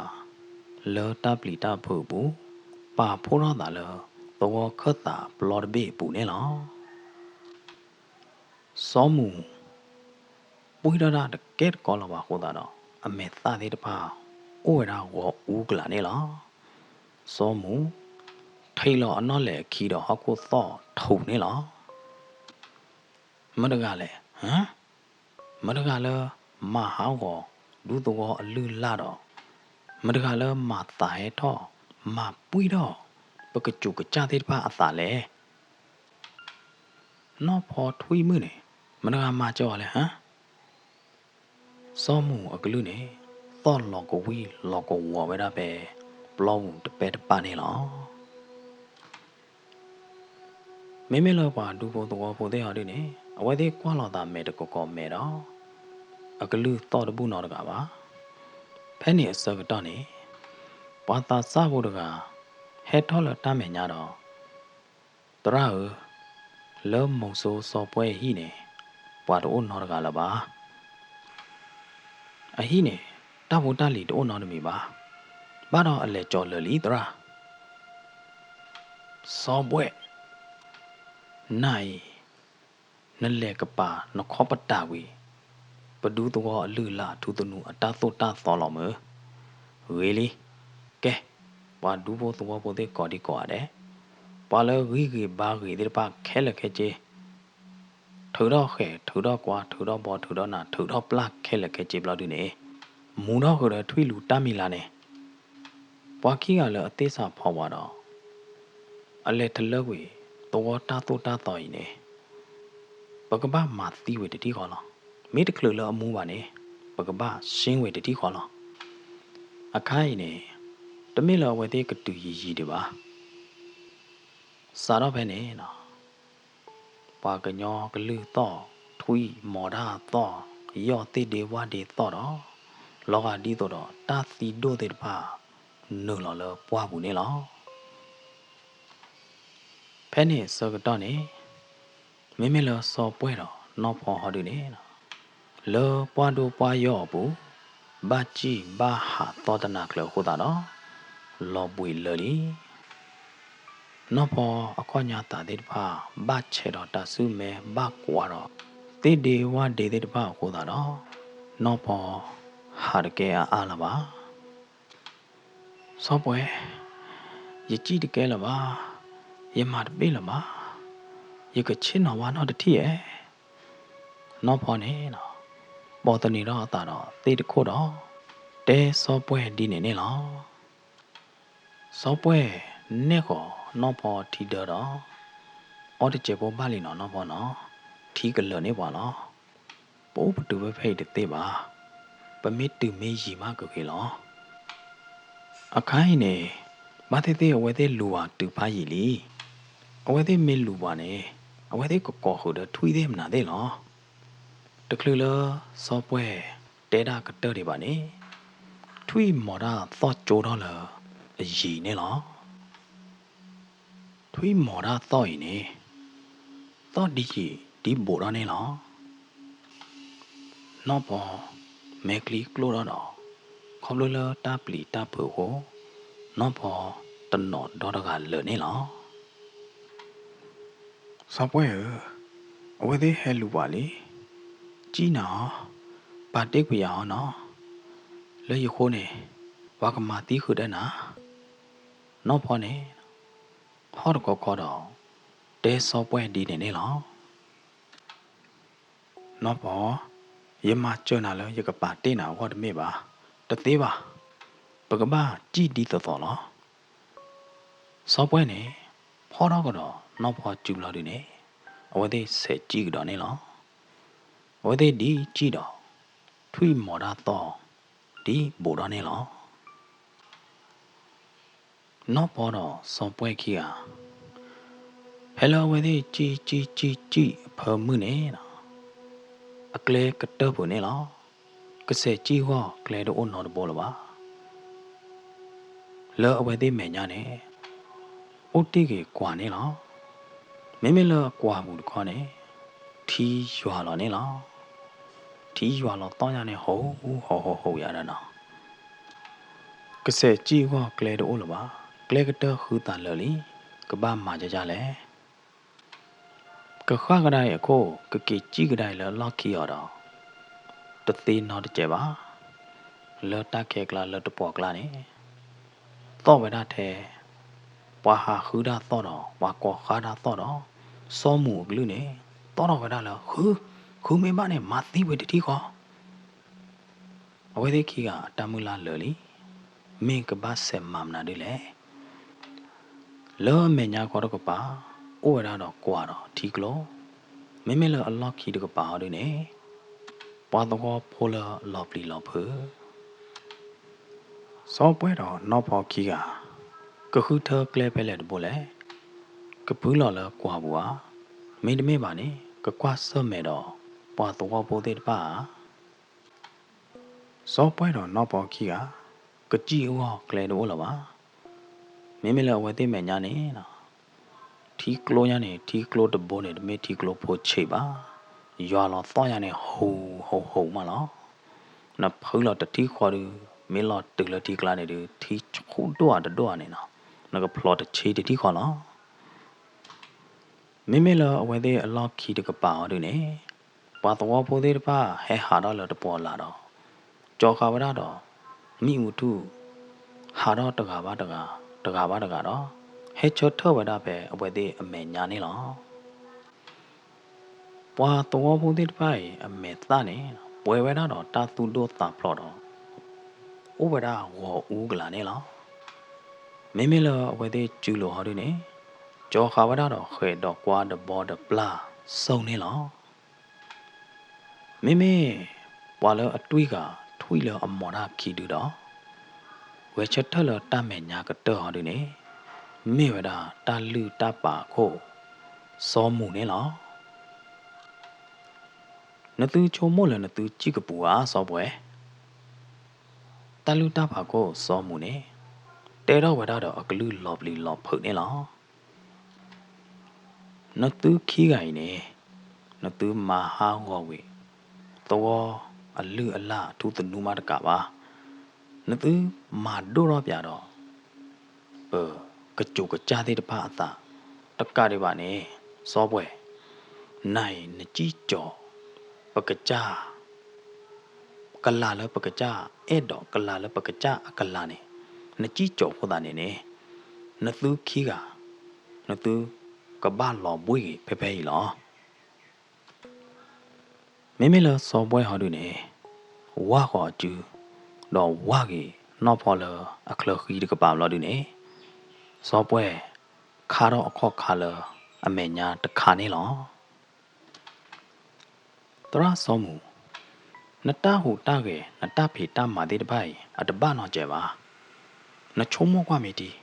လၢတၢ်ပျံၤတၢ်ဖုးအပူၤ ပာ်ဖှိၣ်ထီၣ်သးလၢ သဝီခၢၣ်သးပျီတဘ့ၣ်အပူၤန့ၣ်လီၤ. စီၤမူၤ ပှံၢ်ထီၣ်တၢ်တကဲတကီလၢၤဘၣ်အဃိသတးဒီး အမဲာ်သၣ်သ့ၣ်တဖၣ် အိၣ်ဝဲဒၣ်ဂီၤအူကလာ်န့ၣ်လီၤ. စီၤမူၤ ထံၣ်လီၤအနီၣ်လဲၢ်အခံဒီးဟီၣ်ခိၣ်သီၣ်ထူးန့ၣ်လီၤ. မတၤတဂၤလဲၣ်, မတၤတဂၤလၢ မၤဟးဂီၤ ဒူသဝီအလုၢ်အလၢ်ဒီး မတၤတဂၤလၢမၤသးဟဲထီၣ် မၤပှံၢ်ထီၣ် ပကစူးကစၢ်သ့ၣ်တဖၣ်အသးလဲၣ်. နီၢ်ဖီထွံၣ်မုၢ်န့ၣ် မတၤတဂၤမၤစၢၤအီၤလဲၣ်ဟါ. စီၤမူၤအကလုၢ်န့ၣ် သီၣ်လီၤကဝံၣ်လီၤကဝီၤဝဲဒၣ်ဖဲ ပျီပူၤတပဲတပၢ်န့ၣ်လီၤ. မ့မ့ၢ်လၢပှၤဒူဖိသဝီဖိသ့ၣ်အီၤဒုန့ၣ် အဝဲသ့ၣ်ကွၢ်လီၤသးမဲာ်တကီၢ်ကီၢ်မဲာ်ဒီး အကလုၢ်သီၣ်တဘူၣ်နီတဂၤဘၣ်. ဖဲန့ၣ်အဆၢကတီၢ်န့ၣ် ပှၤသးစၢ်ဖိတဂၤ ဟဲထီၣ်လၢတၢ်မဲာ်ညါဒီး သရၣ်ဧၢ, လၢမုဆိစီၤပှဲၢ်အဟံၣ်န့ၣ် ပှၤတအိၣ်နီတဂၤလၢၤဘၣ်. အဟံၣ်န့ၣ် တၢ်ဖိတၢ်လံၤတအိၣ်နီတမံၤဘၣ်. ဘၣ်ဒီးအလဲၤကၠီၤလၢာ်လံသရၣ်. စီၤပှဲၢ်, နၤအံၤ နလဲၤကပၤနခီပတာ်ဝံၤ ပဒူသဝီအလုၢ်အလၢ်ထူသနူအတၢ်သိၣ်တၢ်သီလီၤမၢ်. ဂ့ၤလံ. ကဲ, ပှၤဒူဖိသဝီဖိသ့ၣ်ကိးဒံကိးဂၤဒဲး, ပှၤလၢဂံၢ်ဂ့ၤဘါဂ့ၤသ့ၣ်တဖၣ်ခဲလၢာ်ခဲဆ့ ထုးထီၣ်ဃဲၤ ထုးထီၣ်ကွါ ထုးထီၣ်ဘီ ထုးထီၣ်နး ထုးထီၣ်ပျၢ်ခဲလၢာ်ခဲဆ့ဘျီဒုန့ၣ်, မူထီၣ်ဃုာ်ဒီးထွံၣ်လူၤတၢ်မံၤလၢ်န့ၣ်, ပှၤခံဂၤလၢအသ့ၣ်စးဖီဝါဒီး အလဲၤထလၢကွံာ်သဝီတၢ်သိၣ်တၢ်သီအံၤန့ၣ်, ပကဘၣ်မၤသံဝဲတထံၣ်ဃီလီၤ. မ့ၢ်တချုးလၢအမူဘၣ်န့ၣ် ပကဘၣ်ရှင်းဝဲတထံၣ်ဃီလီၤ. အခါအံၤန့ၣ် တမ့ၢ်လၢအဝဲသ့ၣ်ကတုၤယံာ်ယံာ်ဒံးဘၣ်. စးထီၣ်ဖဲန့ၣ် ပှၤကညီကလုၢ်သီၣ် ထွံၣ်မီၤတၢ်သီၣ် ယီၢ်သ့ၣ်ဒ့ဝၣ်ဒ့သီၣ်ဒီး လီၤဂာ်ဒ်သိးဒီးတၢ်သံဒိၣ်သ့ၣ်တဖၣ် နုာ်လီၤလၢပှၢ်ပူၤန့ၣ်လီၤ. ဖဲန့ၣ်အဆၢကတီၢ်န့ၣ် မ့မ့ၢ်လၢစီၤပှဲၢ်ဒီး နီၢ်ဖီဟီဒုန့ၣ် လၢပှၢ်ဒိၣ်ပှၢ်ယီၢ်အပူၤ ဘၣ်စံၣ်ဘၣ်ဟးသီၣ်တနၤချၢအဃိသတးဒီး လီၤဘှံးလၢာ်လံ. နီၢ်ဖီအခီၣ်ညါသးသ့ၣ်တဖၣ် ဘၣ်ဆဲးဒီးတၢ်စုၣ်မဲဘၣ်ကွၢ်ဒီး သ့ၣ်ဒ့ဝၣ်ဒ့သ့ၣ်တဖၣ်အဃိသတးဒီး နီၢ်ဖီဟးတကဲအါအါလၢၤဘၣ်. စီၤပှဲၤ, ယစံၣ်တကဲလၢၤဘၣ်, ယမၤတဘ့ၣ်လၢၤဘၣ်, ယကဆ့ၣ်နီၤဝါနီၢ်တထံၣ်ဧါ. နီၢ်ဖီန့ၣ် ပိာ်သန့ၤထီၣ်အသးဒီးသ့ၣ်တခိၣ်ဒီး တဲစီၤပှဲၤဒ်န့ၣ်န့ၣ်လီၤ. စီၤပှဲၤနဲၣ်ဃီၤနီၢ်ဖီထံဒၢဒီး အီတစဲးဖိဘၣ်လံနီၤ နီၢ်ဖီနီၤ, ထံကလၢာ်န့ၢ်ပှၤလီၤ. ပအိၣ်ပတုၤဝဲဖဲအံၤတသ့ဘၣ်, ပမ့ၢ်တုၤမ့ၢ်ယံၤမးကဂ့ၤလီၤ. အခါအံၤန့ၣ် ဘၣ်သ့ၣ်သ့ၣ်အဝဲသ့ၣ်လူၤပှၤတုၤဖးယံာ်လံ. အဝဲသ့ၣ်မ့ၢ်လူၤပှၤန့ၣ် အဝဲသ့ၣ်ကကိးဃုာ်ဒီးထွံၣ်သ့ၣ်မနုၤသ့ၣ်လီၤ. တချုးလၢစီၤပှဲၤတဲတၢ်ကတၢၢ်ဒံးဘၣ်န့ၣ် ထွံၣ်မီၤတၢ်သီၣ်ကၠိထီၣ်လၢအယံၤန့ၣ်လီၤ. ထွံၣ်မီၤတၢ်သီၣ်အံၤန့ၣ် သီၣ်ဒ်ယံၤဒ်ဘူးထီၣ်န့ၣ်လီၤ. နီၢ်ဖီမဲာ်ချံကျိၣ်ထီၣ်ဒီး ခီဖျိလၢတၢ်ပျံၤတၢ်ဖုးအဃိ နီၢ်ဖီတနီၤဒီတဂၤလၢာ်န့ၣ်လီၤ. စီၤပှဲၤဧၢ, အဝဲသ့ၣ်ဟဲလူၤပှၤလံ, စံၣ်နၤအီၤ, ပာ်တ့ၢ်ကွံာ်ယၤအီၤနီၤ, လၢယဃိန့ၣ် ပှၤကမၤသံဃုာ်ဒီးနၤ. နီၢ်ဖီန့ၣ် ဟီၣ်တခီခီဒီး တဲစီၤပှဲၤဒ်န့ၣ်န့ၣ်လီၤ. နီၢ်ဖီ, ယမၤစၢၤနၤလၢယကပာ်တ့ၢ်နၤအဂီၢ်တမ့ၢ်ဘၣ်, တသ့ဘၣ်, ပကဘၣ်စံၣ်ဒ်သိးသိးလီၤ. စီၤပှဲၤန့ၣ် ဖီၣ်ထီၣ်ကဒီးနီၢ်ဖီစုဘျီဒုန့ၣ် အဝဲသ့ၣ်ဆဲးစံၣ်ကဒီးန့ၣ်လီၤ. အဝဲသ့ၣ်ဒ်စံၣ်ဒီး ထွံၣ်မီၤတၢ်သီၣ် ဒ်ဘူးထီၣ်န့ၣ်လီၤ. နီၢ်ဖီဒီးစီၤပှဲၤခံဂၤ ဖဲလၢအဝဲသ့ၣ်စံၣ်စံၣ်စံၣ်စံၣ်အဖၢမုၢ်န့ၣ် အကျဲကတၢၢ်ပူၤန့ၣ်လီၤ. ကစဲးစံၣ်ဂီၢ်ကျဲတအိၣ်နီတဘိလၢၤဘၣ်. လၢအဝဲသ့ၣ်မဲာ်ညါန့ၣ် အိၣ်တ့ၢ်က့ၤကွၢ်န့ၣ်လီၤ. မ့မ့ၢ်လၢအကွၢ်ပူၤတခီန့ၣ် ထံယွၤလီၤန့ၣ်လီၤ. ထံယွၤလီၤသီၣ်ညါန့ၣ် ဟူးဟူးဟူးဟူးယၤဒီးနီၤ ကစဲးစံၣ်ဂီၢ်ကျဲတအိၣ်လၢၤဘၣ်. ကျဲကတၢၢ်ဃုသးလၢာ်လံ, ကဘၣ်မၤဒ်လဲၣ်. ကဃၣ်ကဒါအံၤအခိၣ် ကက့ၤစံၣ်ကဒါအံၤလၢအလီၢ်ခံအီၤဒီး တသ့နီတစဲးဘၣ်. လၢတၢ်ခဲကျါလၢတပှီၤကျါန့ၣ် သီၣ်ဝဲဒၣ်ထဲ ပှၤဟးဃုတၢ်သီၣ်ဒီး ပှၤကိးဃါတၢ်သီၣ်ဒီး စီၤမူၤအကလုၢ်န့ၣ် သီၣ်ထီၣ်ဝဲဒၣ်လၢ ဃု, ဃုမ့ၢ်ဘၣ်န့ၣ် မၤသံဝဲတထံၣ်ဃီ. အဝဲသ့ၣ်ခံဂၤအတၢ်မုၢ်လၢ်လၢာ်လံ, မ့ၢ်ကဘၣ်ဆဲးမၤမနုၤဒ်လဲၣ်. လၢအမဲာ်ညါခီတကပၤ အိၣ်ဝဲဒၣ်ဒီးကွၢ်ဒီးထံကျိ, မ့မ့ၢ်လၢအလီၢ်ခံတကပၤအီၤဒုန့ၣ် ပှၤသဝီဖိလၢလီၤပျံၤလီၤဖုး စီၤပှဲၤဒီးနီၢ်ဖီခံဂၤ ကဃုထၢကျဲဖဲလဲၣ်တဘိလဲၣ်. ကဖုလီၤလၢကွၢ်ပူၤဧါ, မ့တမ့ၢ်ဘၣ်န့ၣ် ကကွၢ်ဆၢၣ်မဲာ်ဒီးပှၤသဝီဖိသ့ၣ်တဖၣ်ဧါ. စီၤပှဲၤဒီးနီၢ်ဖီခံဂၤ ကစံၣ်အဂီၢ်ကျဲတအိၣ်လၢၤဘၣ်. မ့မ့ၢ်လၢအဝဲသ့ၣ်မဲာ်ညါန့ၣ် ထံကျိညါန့ၣ် ထံကျိတဘိန့ၣ် တမ့ၢ်ထံကျိဖိဆံးဘၣ်. ယွၤလီၤသီၣ်ညါန့ၣ် ဟူးဟူးဟူးမးလီၤ. နဖုလီၤတထံၣ်ဃီဒု မ့ၢ်လီၤတုၤလၢထံကျါန့ၣ်ဒု ထံဆူၣ်ဒိၣ်ဧါတဒိၣ်ဧါန့ၣ်နီၤ နကဖျိးတဆ့တထံၣ်ဃီလီၤ. မ့မ့ၢ်လၢအဝဲသ့ၣ်အလီၢ်ခံတကပၤအီၤဒုန့ၣ် ပှၤသဝီဖိသ့ၣ်တဖၣ်ဟဲဟးထီၣ်လၢတပှီၤလၢ်ဒီး ကၠီၤဃာ်ဝဲဒၣ်ဒီး မ့ၣ်အူထူၣ် ဟးထီၣ်တဂၤဘၣ်တဂၤ တဂၤဘၣ်တဂၤဒီး ဟဲဆၢထၢၣ်ဝဲဒၣ်ဖဲအဝဲသ့ၣ်အမဲာ်ညါန့ၣ်လီၤ. ပှၤသဝီဖိသ့ၣ်တဖၣ်အံၤအမဲာ်သၣ်န့ၣ် ပှဲၤဝဲဒၣ်ဒီးတၢ်သူၣ်ဒိၣ်သးဖျိးဒီး အိၣ်ဝဲဒၣ်ဂီၤအူကလာ်န့ၣ်လီၤ. မ့မ့ၢ်လၢအဝဲသ့ၣ်စုလိာ်ဟီဒုန့ၣ် ကၠီၤဃာ်ဝဲဒၣ်ဒီးဃဲးဒီးကွါဒီးဘီဒီးပျၢ်စိန့ၣ်လီၤ. မ့မ့ၢ်ပှၤလၢအတွံၢ်ဃာ်ထွံၣ်လၢအမီၤတၢ်ခံဒုဒီး ဂဲၤဆၢထၢၣ်လၢတၢ်မဲာ်ညါကတၢၢ်ဟီဒုန့ၣ် မ့ၢ်ဝဲဒၣ်တၢ်လုၢ်တၢ်ပာ်အခိၣ် စီၤမူၤန့ၣ်လီၤ. နသုဆိကမိၣ်လၢနသုစံၣ်ကပူၤဧါ စီၤပှဲၤ. တၢ်လုၢ်တၢ်ပာ်ခိၣ်စီၤမူၤန့ၣ် တဲထီၣ်ဝဲဒၣ်ဒီးအကလုၢ်လီၤပျံၤလီၤဖုးန့ၣ်လီၤ. နသုခံဂၤအံၤန့ၣ် နသုမၤဟးဂီၤဝံၤ သဝီအလုၢ်အလၢ်အထူသနူမးတကးဘၣ်. နသုမၤဒိၣ်ထီၣ်ပၠးဒီး ပကစူၤကစၢ်သ့ၣ်တဖၣ်အသး တကးဒံးဘၣ်န့ၣ် စီၤပှဲၤ နၤအံၤနစံၣ်ကၠီၤ ပကစၢ် ကလၤလၢပကစၢ်အဲၣ်ဒိး ကလၤလၢပကစၢ်အကလၤန့ၣ် နစံၣ်ကၠီၤဖိသးန့ၣ်န့ၣ် နသုခံဂၤ နသုကဘၣ်လီၤဘှံးက့ၤဖဲဖဲအံၤလီၤ. မ့မ့ၢ်လၢစီၤပှဲၤဟီဒုန့ၣ် ဝၢ်ဃီၤအစု ဒီးဝၢ်က့ၤနီၢ်ဖီလၢအချၢဃံတကပၤဘျီဒုန့ၣ် စီၤပှဲၤခါထီၣ်အခီၣ်ခါလၢအမဲာ်ညါတခါန့ၣ်လီၤ. သရၣ်စီၤမူး, နတၢ်ဟူးတၢ်ဂဲၤ နတၢ်ဖံးတၢ်မၤသ့ၣ်တဖၣ်အံၤ အတဘၣ်နီတစဲးဘၣ်. နဆိကမိၣ်ကွၢ်မ့ၢ်တံၢ်,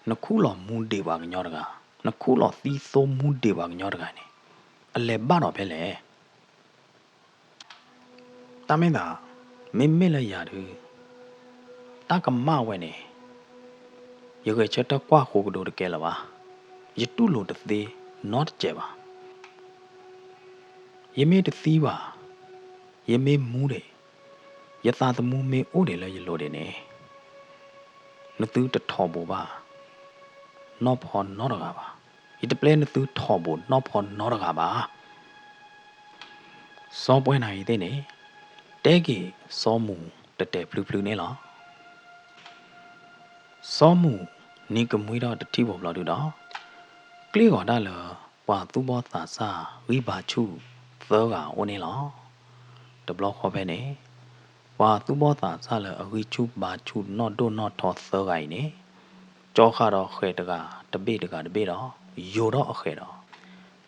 နခူၣ်လီၤမူဒံးပှၤကညီတဂၤ, နခူၣ်လီၤသံသိမူဒံးပှၤကညီတဂၤန့ၣ် အလဲၤဘၣ်ဒီးဖဲလဲၣ်. တၢ်မ့ၢ်သး, မ့မ့ၢ်လၢယၤဒုး တၢ်ကမၣ်ဝဲန့ၣ် ယဂဲၤဆၢထၢၣ်ကွၢ်ဃိကဒိတကဲလၢၤဘၣ်. ယတူၢ်လိာ်တသ့နီတစဲးဘၣ်. ယမ့ၢ်တသံဘၣ်, ယမ့ၢ်မူဒံး, ယသးသမူမ့ၢ်အိၣ်ဒံးလၢယလိၤဒံးန့ၣ် နသုတထီၣ်ဘိးဘၣ် နီၢ်ဖီနီတဂၤဘၣ်. ယတပျဲနသုထီၣ်ဘိးနီၢ်ဖီနီတဂၤဘၣ်. စီၤပှဲၤနၤအံၤသ့ၣ်န့ၣ် တဲက့ၤစီၤမူးတတဲာ်ဖျုးဖျုးန့ၣ်လီၤ. စီၤမူးနံၤကမှံထီၣ်တထံၣ်ဘိးဘျီဒုဒီး ကျ့ၣ်ဂီၤတၢ်လၢ ပှၤသူၣ်ဘီၣ်သးစၢ်ဂံၢ်ဘါဆူၣ်သၢဂၤအိၣ်န့ၣ်လီၤ. တဘျီဃီဖဲန့ၣ် ပှၤသူၣ်ဘီၣ်သးစၢ်လၢအဂံၢ်ဆူၣ်ဘါဆူၣ်နီၢ်ဒိၣ်နီၢ်ထီသၢဂၤအံၤန့ၣ် ကၠီဃာ်ဒီးဃဲၤတဂၤတဘ့ၣ်တဂၤတဘ့ၣ်ဒီး ယိၤထီၣ်အဃဲၤဒီး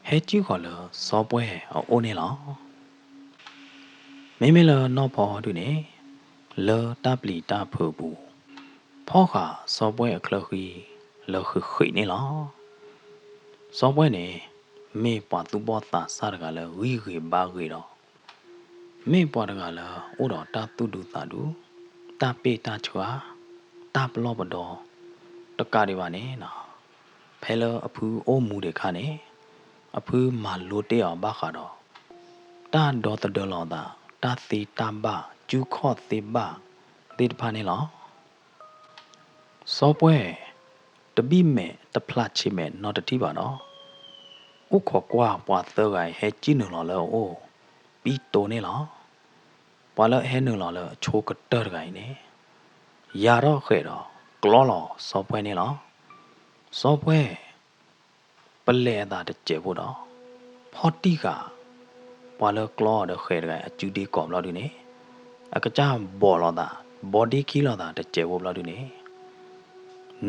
ဟဲစံၣ်ဃီၤလၢစီၤပှဲၤအအိၣ်န့ၣ်လီၤ. မ့မ့ၢ်လၢနီၢ်ဖီဒုန့ၣ် လၢတၢ်ပျံၤတၢ်ဖုးအပူၤ ဖီၣ်ဃာ်စီၤပှဲၤအချၢဃံလၢဃ့းဃ့းန့ၣ်လီၤ. စီၤပှဲၤန့ၣ် မ့ၢ်ပှၤသူၣ်ဘီၣ်သးစၢ်တဂၤလၢဂံၢ်ဂ့ၤဘါဂ့ၤဒီး မ့ၢ်ပှၤတဂၤလၢအိၣ်ဒီးတၢ်သူၣ်ဒူသးဒူ, တၢ်ပ့ၢ်တၢ်ဆှါ, တၢ်ပလီၢ်ပဒီ, တကးဒံးဘၣ်န့ၣ် ဖဲလၢအဖုအိၣ်မူဒံးအခါန့ၣ် အဖုမၤလိတ့ၢ်အီၤဘၣ်ဃးဒီး တၢ်ဒီသဒၢလီၤသး, တၢ်သ့တၢ်ဘၣ်, စုခီၣ်သ့ဘၣ်သ့ၣ်တဖၣ်န့ၣ်လီၤ. စီၤပှဲၤ တဘံၣ်မဲာ်တဖျးဆံးမဲာ်နီတထံၣ်ဘၣ်ဒီး အိၣ်ခိးကွၢ်ပှၤသၢဂၤအံၤဟဲစံၣ်နုာ်လီၤလၢအအိၣ် ပံတိန့ၣ်လီၤ. ပှၤလၢအဟဲနုာ်လီၤလၢအဆိကတၢၢ်တဂၤအံၤန့ၣ် ယၤထီၣ်ဃဲၤဒီးကျီလီၤစီၤပှဲၤန့ၣ်လီၤ. စီၤပှဲၤ ပလဲၤအသးတစဲးဖိဒီး ဖီၣ်တံၢ်ဃာ် ပှၤလၢကျီအီၤဒီးဃဲၤတဂၤအံၤ အစုဒ့ကီးဘျီဒုန့ၣ် အကစၢ်ဘီၣ်လိာ်သး, ဘီဒ့ခံလိာ်သးတစဲးဖိဘျီဒုန့ၣ်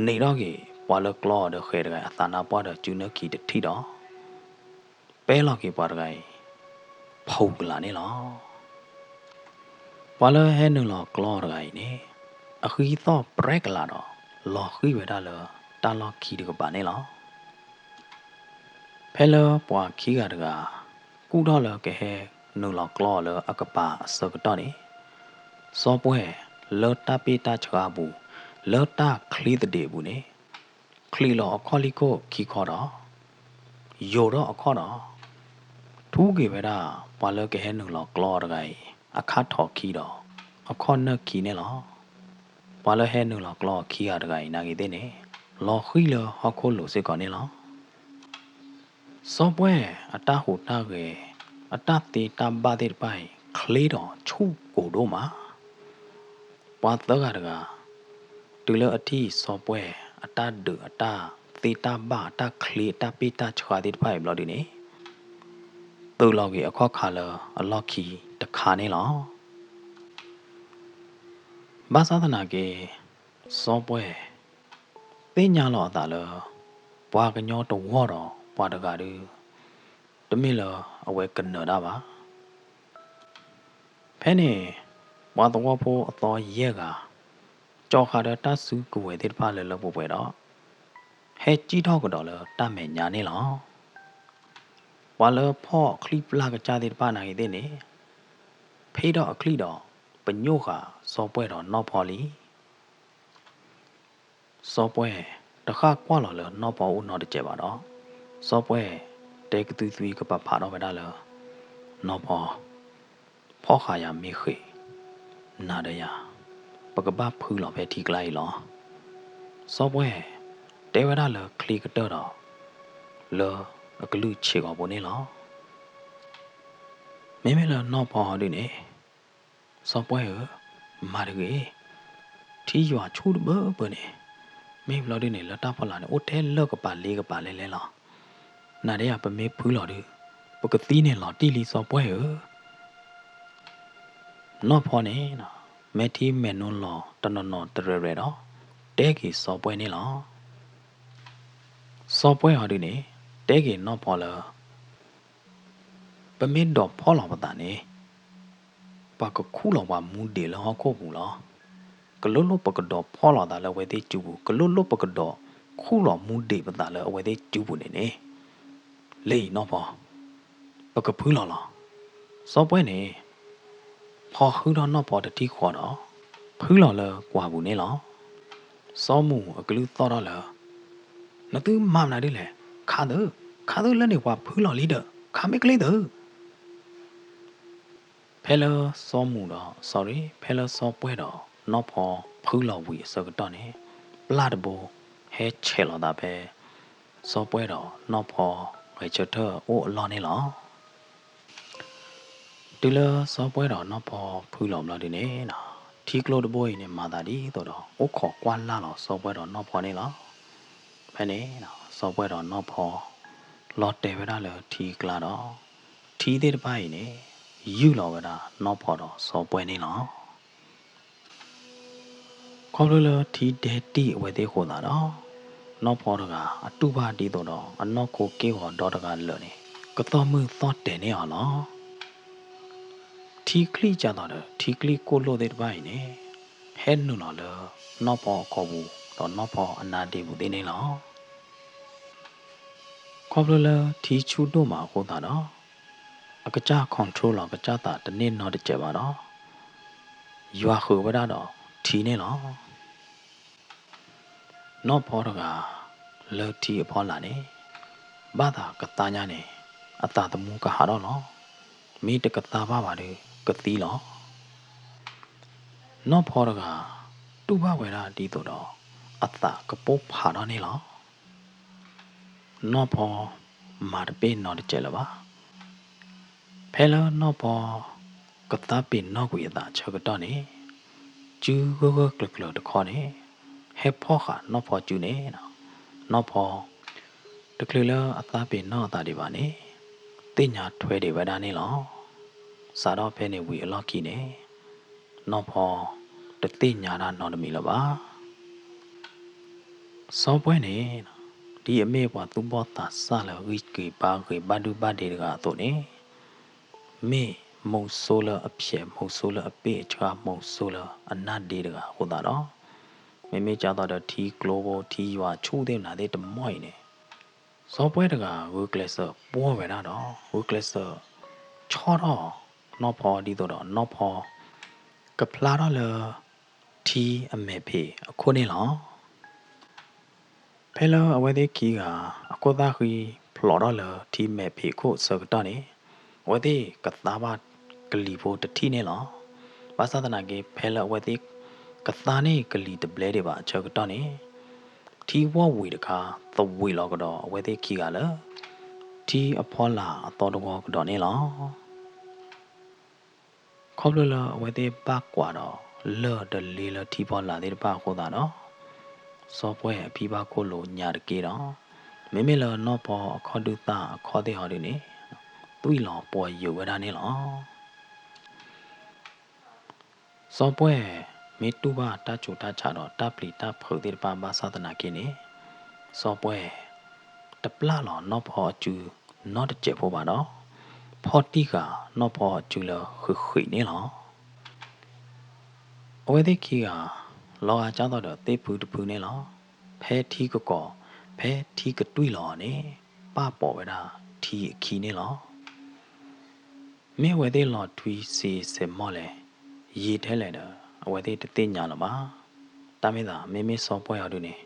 န့ၢ်ထီၣ်က့ၤပှၤလၢကျီအီၤဒီးဃဲၤတဂၤအံၤ အသးနါပှၢ်ဒီးစုနၢၣ်ခံတထံၣ်ဒီး ပဲလီၤက့ၤပှၤတဂၤအံၤ ဖူးကလာ်န့ၣ်လီၤ. ပှၤလၢဟဲနုာ်လီၤကျီအီၤတဂၤအံၤန့ၣ် အဃံသီၣ်ပြဲကလာ်ဒီး လီၤဃံၤဝဲဒၣ်လၢတၢ်လီၢ်ခံတကပၤန့ၣ်လီၤ. ဖဲလၢပှၤခံဂၤတဂၤ ကူၣ်ထီၣ်လၢကဟဲနုာ်လီၤကျီအီၤလၢအကပၤအဆၢကတီၢ်န့ၣ် စီၤပှဲၤလၢတၢ်ပ့ၢ်တၢ်ဆှါအပူၤ လၢတၢ်ချ့သဒံးအပူၤန့ၣ် ချံးလီၤအခီၣ်လံၢ်ခိၣ်ခံခီဒီး ယိၤထီၣ်အခီၣ်ဒီး ထူက့ၤဝဲဒၣ်ပှၤလၢကဟဲနုာ်လီၤကျီအီၤတဂၤအံၤ အခါထီၣ်ခံဒီး အခီၣ်နၢၣ်ခံန့ၣ်လီၤ. ပှၤလၢဟဲနုာ်လီၤကျီအီၤခံဂၤတဂၤအံၤနာ်က့ၤသ့ၣ်န့ၣ် လီၤဃံၤလၢဟီၣ်ခိၣ်လိၤစ့ၢ်ကီးန့ၣ်လီၤ. စီၤပှဲၤအတၢ်ဟူးတၢ်ဂဲၤ အတၢ်သ့တၢ်ဘၣ်သ့ၣ်တဖၣ်အံၤ ချ့ဒီးဆူၣ်ကိၤဒိၣ်မး ပှၤသၢဂၤတဂၤ တုၤလၢအထံၣ်စီၤပှဲၤအတၢ်ဒုးအတၢ်သ့တၢ်ဘၣ် အတၢ်ချ့အတၢ်ပ့ၢ်တၢ်ဆှါသ့ၣ်တဖၣ်အံၤဘျီဒုန့ၣ် သုးလီၤက့ၤအခီၣ်ခါလၢအလီၢ်ခံတခါန့ၣ်လီၤ. ဘၣ်ဆၣ်သနာ်က့ စီၤပှဲၤ သ့ၣ်ညါလီၤအသးလၢ ပှၤကညီတဝီၢ်ဒီးပှၤတဂၤဒု တမ့ၢ်လၢအဝဲကနၢၤတၢ်ဘၣ်. ဖဲန့ၣ် ပှၤသဝီဖိအသီယဲၢ်ဂၤ ကၠီဃာ်ဒီးတၢ်စုကဝဲၤသ့ၣ်တဖၣ်လၢလၢပှဲၤပှဲၤဒီး ဟဲစံၣ်ထီၣ်ကဒီးလၢတၢ်မဲာ်ညါန့ၣ်လီၤ. ပှၤလၢဖီၣ်ချံပျၢ်ကစၢ်သ့ၣ်တဖၣ်နာ်က့ၤသ့ၣ်န့ၣ် ဖ့ထီၣ်အချံၣ်ဒီး ပညိၣ်ဃာ်စီၤပှဲၤဒီးနီၢ်ဖီလံ. စီၤပှဲၤ တဃၣ်ကွၢ်လီၤလၢနီၢ်ဖီအိၣ်နီတစဲးဘၣ်ဒီး စီၤပှဲၤ တဲကသွံသွံကပာ်ဖးထီၣ်ဝဲဒၣ်လၢ နီၢ်ဖီ ဖီၣ်ဃာ်ယၤမ့ၢ်ဃ့ၢ် နၤဒီးယၤ ပကဘၣ်ဖုလီၤဖဲထံကျါအံၤလီၤ. စီၤပှဲၢ် တဲဝဲဒၣ်လၢချ့ကတၢၢ်ဒီး လၢအကလုၢ်ဆံးဂီၤပူၤန့ၣ်လီၤ. မ့မ့ၢ်လၢနီၢ်ဖီဒုန့ၣ် စီၤပှဲၢ်ဧၢ, မၤတဂ့ၤ, ထံယွၤဆူၣ်တဘၢဘၢန့ၣ်, မ့ၢ်ဘျီဒုန့ၣ် လၢတၢ်ဖီလာ်န့ၣ် အိၣ်ထဲလၢကပၤလ့ကပၤလဲၣ်လဲၣ်လီၤ. နၤဒီးယၤပမ့ၢ်ဖုလီၤဒုး ပကသံန့ၣ်လီၤတံၢ်လံစီၤပှဲၢ်ဧၢ. နီၢ်ဖီန့ၣ် မဲာ်ထံမဲာ်နိလီၤတနီၤနီၤတရဲၣ်ရဲၣ်ဒီး တဲက့ၤစီၤပှဲၢ်န့ၣ်လီၤ. စီၤပှဲၢ်အီၤဒုန့ၣ် တဲက့ၤနီၢ်ဖီလၢ ပမ့ၢ်ဒိးဖီၣ်လီၤပသးန့ၣ် ပှၤကခူၣ်လီၤပှၤမူဒံးလၢဟီၣ်ခိၣ်ပူၤလီၤ. ကလိၣ်လိၣ်ပကဒိးဖီၣ်လီၤသးလၢအဝဲသ့ၣ်စုပူၤ, ကလိၣ်လိၣ်ပကဒိးခူၣ်လီၤမူဒံးပသးလၢအဝဲသ့ၣ်စုပူၤန့ၣ်န့ၣ် လၢအံၤနီၢ်ဖီ ပကဖုလီၤလီၤ. စီၤပှဲၢ်န့ၣ် ဖီဃုထီၣ်နီၢ်ဖီတထံၣ်ဃီဒီး ဖုလီၤလၢကွၢ်ပူၤန့ၣ်လီၤ. စီၤမူၤအကလုၢ်သီၣ်ထီၣ်လၢ နသုမၤမနုၤဒ်လဲၣ်, ခးသု, ခးသုလၢန့ၣ်ပှၤဖုလီၤလံဒီး ခးမ့ၢ်ကလ့သု ဖဲလၢစီၤမူၤဒီး sorry ဖဲလၢစီၤပှဲၢ်ဒီးနီၢ်ဖီဖုလီၤဝံၤအဆၢကတီၢ်န့ၣ် ပျၢ်တဘိဟဲဆဲးလီၤသးဖဲ စီၤပှဲၢ်ဒီးနီၢ်ဖီဂဲၤဆၢထၢၣ်အိၣ်အလီၢ်န့ၣ်လီၤ. တုၤလၢစီၤပှဲၢ်ဒီးနီၢ်ဖီဖုလီၤဘျီဒုန့ၣ် ထံကျိတဘိအံၤန့ၣ် မၤသးဒ်သိးဒီး အိၣ်ခိးကွၢ်လၢ်လီၤစီၤပှဲၢ်ဒီးနီၢ်ဖီန့ၣ်လီၤ. ဖဲန့ၣ် စီၤပှဲၢ်ဒီးနီၢ်ဖီ လီၤတဲာ်ဝဲဒၣ်လၢထံကျါဒီး ထံသ့ၣ်တဖၣ်အံၤန့ၣ် ယုၢ်လီၤဝဲဒၣ်နီၢ်ဖီဒီးစီၤပှဲၢ်န့ၣ်လီၤ. ခီဖျိလၢထံဒဲတံၢ်အဝဲသ့ၣ်အဃိသတးဒီး နီၢ်ဖီတဂၤအတူၢ်ဘၣ်ဒ်သိးဒီး အနီၢ်ခိက့ၢ်ဂီၤဒီတဂၤလၢာ်န့ၣ် ကသီၣ်မုၢ်သီၣ်တဲာ်န့ၢ်အီၤလီၤ. ထံချံၣ်ကၢ်သိးဒီး ထံချံၣ်ကိၢ်လိၣ်သ့ၣ်တဖၣ်အံၤန့ၣ် ဟဲနုာ်လီၤလၢနီၢ်ဖီအကိာ်ပူၤ ဒီးနီၢ်ဖီအနါဒ့ပူၤသ့ၣ်န့ၣ်လီၤ. ခီဖျိလၢထံဆူၣ်ဒိၣ်မးအဃိသတးဒီး အကစၢ် control လီၤကစၢ်သးတန့ၢ်နီတစဲးဘၣ်ဒီး ယွၤဃုာ်ဝဲဒၣ်ဒီးထံန့ၣ်လီၤ. နီၢ်ဖီတဂၤ လၢထံအဖီလာ်န့ၣ် ဘၣ်သးကသါညါန့ၣ် အသးသမူကဟးထီၣ်လီၤ. မ့ၢ်တကသါဘၣ်ဘၣ်ဒီး ကသံလီၤ. နီၢ်ဖီတဂၤ တူၢ်ဘၣ်ဝဲဒၣ်ဒ်သိးဒီး အသးကပိၢ်ဖးထီၣ်န့ၣ်လီၤ. နီၢ်ဖီ မၤတပ့ၢ်နီတစဲးလၢၤဘၣ်. ဖဲလၢနီၢ်ဖီ ကသါပ့ၤနီၣ်ကွံာ်အသးအဆၢကတီၢ်န့ၣ် စုဂၢၢ်ဂၢၢ်ကျၢၤကျၢၤတခီန့ၣ် ဟဲဖီၣ်ဃာ်နီၢ်ဖီစုန့ၣ် နီၢ်ဖီ တချုးလၢအသါပ့ၤနီၣ်အသးဒံးဘၣ်န့ၣ် သ့ၣ်ညါထွဲဒံးဝဲဒၣ်န့ၣ်လီၤ. စးထီၣ်ဖဲန့ၣ်ဝံၤအလီၢ်ခံန့ၣ် နီၢ်ဖီ တသ့ၣ်ညါတၢ်နီတမံၤလၢၤဘၣ်. စီၤပှဲၢ်န့ၣ် ဒ်အမ့ၢ်ပှၤသူၣ်ဘီၣ်သးစၢ်လၢဂံၢ်က့ၤဘါဂ့ၤဘၣ်ဒုၣ်ဘၣ်ဒ့တဂၤအသိးန့ၣ် မ့ၢ်မုဆိုးလၢအဖျဲးမုဆိုးလၢအပ့ၢ်အဆှါမုဆိုးလၢအနါဒ့တဂၤအဃိသတးဒီး မ့မ့ၢ်ကၢ်သိးဒီးထံကျိဖိထံယွၤဆူၣ်သ့ၣ်မနုၤသ့ၣ်တမီၢ်အံၤန့ၣ် စီၤပှဲၢ်တဂၤဂုာ်ကျဲးစၢးပှီၢ်ဝဲဒၣ်ဒီး ဂုာ်ကျဲးစၢးဆီၣ်ထီၣ်နီၢ်ဖီဒ်သိးဒီးနီၢ်ဖီ ကဖျါထီၣ်လၢ ထံအမဲာ်ဖံးအခိၣ်န့ၣ်လီၤ. ဖဲလၢအဝဲသ့ၣ်ခံဂၤ အခိၣ်သၣ်ဃံဖျိးထီၣ်လၢထံမဲာ်ဖံးခိၣ်အဆၢကတီၢ်န့ၣ် အဝဲသ့ၣ်ကသါဘၣ်ကလံၤဖိတထံၣ်န့ၣ်လီၤ. ဘၣ်ဆၣ်သနာ်က့ ဖဲလၢအဝဲသ့ၣ်ကသါန့ၢ်ကလံၤတဘျဲဒံးဘၣ်အဆၢကတီၢ်န့ၣ် ထံဝီၢ်ဝံၤတခါ သဝံးလီၤကဒီးအဝဲသ့ၣ်ခံဂၤလၢ ထံအဖီလာ်အသီတဝီကဒီးန့ၣ်လီၤ. ခီဖျိလၢအဝဲသ့ၣ်ဘၣ်ကွၢ်ဒီး လၢၢ်ဒီးလ့လၢထံဖီလာ်သ့ၣ်တဖၣ်အဃိသတးဒီး စီၤပှဲၢ်အဖံဘၣ်ခိၣ်လိာ်ညါတက့ၢ်ဒီး မ့မ့ၢ်လၢနီၢ်ဖီအခီၣ်ဒုၣ်သၣ်အခီၣ်သ့ၣ်ဟီဒုန့ၣ် သွံၣ်လီၤပှီၤယိာ်ဝဲဒၣ်န့ၣ်လီၤ. စီၤပှဲၢ်မ့ၢ်တူၢ်ဘၣ်တၢ်ဆူးတၢ်ဆါဒီးတၢ်ပျံၤတၢ်ဖုးသ့ၣ်တဖၣ်ဘၣ်ဆၣ်သနာ်က့န့ၣ် စီၤပှဲၢ် တပျၢ်လီၤနီၢ်ဖီအစုနီတစဲးဖိဘၣ်ဒီး ဖီၣ်တံၢ်ဃာ်နီၢ်ဖီအစုလၢဃံးဃံးန့ၣ်လီၤ. အဝဲသ့ၣ်ခံဂၤ လီၤဂာ်ကၢ်သိးဒီးသ့ၣ်ဖုတဖုန့ၣ်လီၤ. ဖဲထံကကိး ဖဲထံကတွံၢ်လီၤအီၤန့ၣ် ပၢ်ပိာ်ဝဲဒၣ်ထံအခံန့ၣ်လီၤ. မ့ၢ်အဝဲသ့ၣ်လီၤထွံစ့စဲးမီၢ်လဲၣ် ယံာ်ထဲလဲၣ်ဒီး အဝဲသ့ၣ်တသ့ၣ်ညါလၢၤဘၣ်. တၢ်မ့ၢ်သး မ့မ့ၢ်စီၤပှဲၢ်အီၤဒုန့ၣ်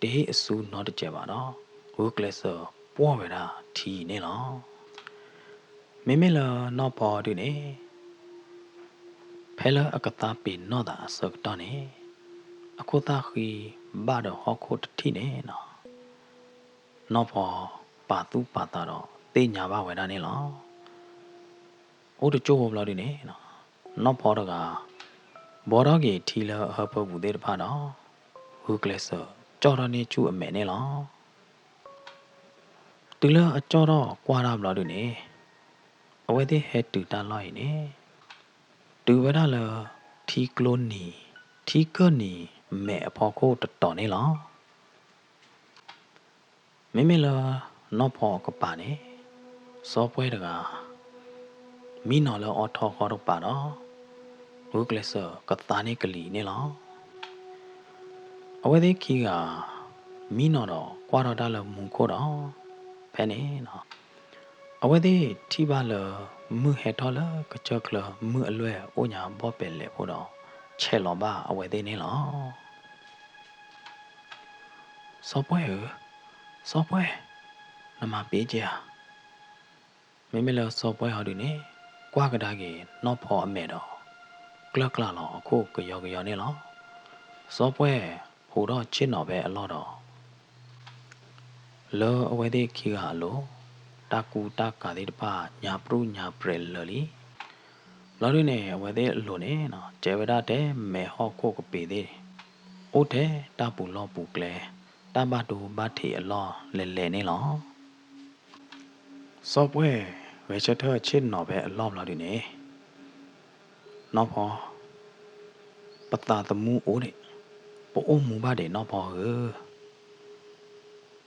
တဟ့ၣ်အစုနီတစဲးဘၣ်ဒီး ဂုာ်ကျဲးစၢး ပှီၢ်ဝဲဒၣ်ထံအံၤန့ၣ်လီၤ. မ့မ့ၢ်လၢနီၢ်ဖီဒုန့ၣ် ဖဲလၢအကသါပ့ၤနီၣ်သးအဆၢကတီၢ်န့ၣ် အခိၣ်သၣ်ဃံဘၣ်ဒီးဟီၣ်ခိၣ်တထံၣ်န့ၣ်လီၤ. နီၢ်ဖီပာ်သူၣ်ပာ်သးဒီးသ့ၣ်ညါဘၣ်ဝဲဒၣ်န့ၣ်လီၤ. အိၣ်တကၠိၢ်ဖိဘျီဒုန့ၣ် နီၢ်ဖီတဂၤ ဘှီထီၣ်က့ၤထံလၢအဟၢဖၢပူၤသ့ၣ်တဖၣ်ဒီး ဂုာ်ကျဲးစၢးကၠီၣ်ထီၣ်န့ၢ်ဆူၣ်အမဲာ်န့ၣ်လီၤ. တုၤလၢအကၠီၣ်ထီၣ်ကွၢ်တၢ်ဘျီဒုန့ၣ် အဝဲသ့ၣ်ဟဲတုၤတၢ်လီၢ်အံၤန့ၣ် တုၤဝဲဒၣ်လၢ ထံကျိနံၤ ထံကၢၢ်နံၤမဲာ်အဖီခိၣ်တတီၤန့ၣ်လီၤ. မ့မ့ၢ်လၢနီၢ်ဖီအကပၤန့ၣ် စီၤပှဲၢ်တဂၤ မံနီၤလၢအီထီဃီတကပၤဒီး ဂုာ်ကျဲးစၢးကသါန့ၢ်ကလံၤန့ၣ်လီၤ. အဝဲသ့ၣ်ခံဂၤ မံနီၤဒီးကွၢ်ထီၣ်တၢ်လၢမူခိၣ်ဒီး ဖဲန့ၣ် အဝဲသ့ၣ်ထံၣ်ဘၣ်လၢ မုၢ်ဟဲထီၣ်လၢကစၢၢ်ချၢ မုၢ်အလွဲၢ်အိၣ်ညါဘီၣ်ပဲၤလဲၤဖိဒီး ဆဲးလီၤဘၣ်အဝဲသ့ၣ်န့ၣ်လီၤ. စီၤပှဲၢ်ဧၢ, စီၤပှဲၢ်, နမၤပ့ကဲဧါ. မ့မ့ၢ်လၢစီၤပှဲၢ်ဟီဒုန့ၣ် ကွၢ်ကဒါက့ၤနီၢ်ဖီအမဲာ်ဒီး ကျၢၢ်ကျၢ်လီၤအခိၣ်ကယီကယီန့ၣ်လီၤ. စီၤပှဲၢ်ဟူးထီၣ်ဆ့ၣ်နီၤဖဲအလီၢ်ဒီး လၢအဝဲသ့ၣ်ခံဂၤအလိၤ တၢ်ကူတၢ်ကၤသ့ၣ်တဖၣ် ညါပြူၢ်ညါပြဲၤလၢာ်လံ. ဘျီဒုန့ၣ် အဝဲသ့ၣ်အလိၤန့ၣ် ကဲဝဲဒၣ်ထဲမဲာ်ဟီၣ်ခိၣ်ကပ့ၤသ့ၣ် အိၣ်ထဲတၢ်ပူၤလီၢ်ပူၤကျဲ တၢ်ဘၣ်ဒိဘၣ်ထံးအလီၢ်လဲၤလဲၤန့ၣ်လီၤ. စီၤပှဲၢ် ဂဲၤဆၢထၢၣ်ဆ့ၣ်နီၤဖဲအလီၢ်ဘျီဒုန့ၣ် နီၢ်ဖီ, ပသးသမူအိၣ်ဒံး, ပအိၣ်မူဘၣ်ဒံးနီၢ်ဖီဧၢ.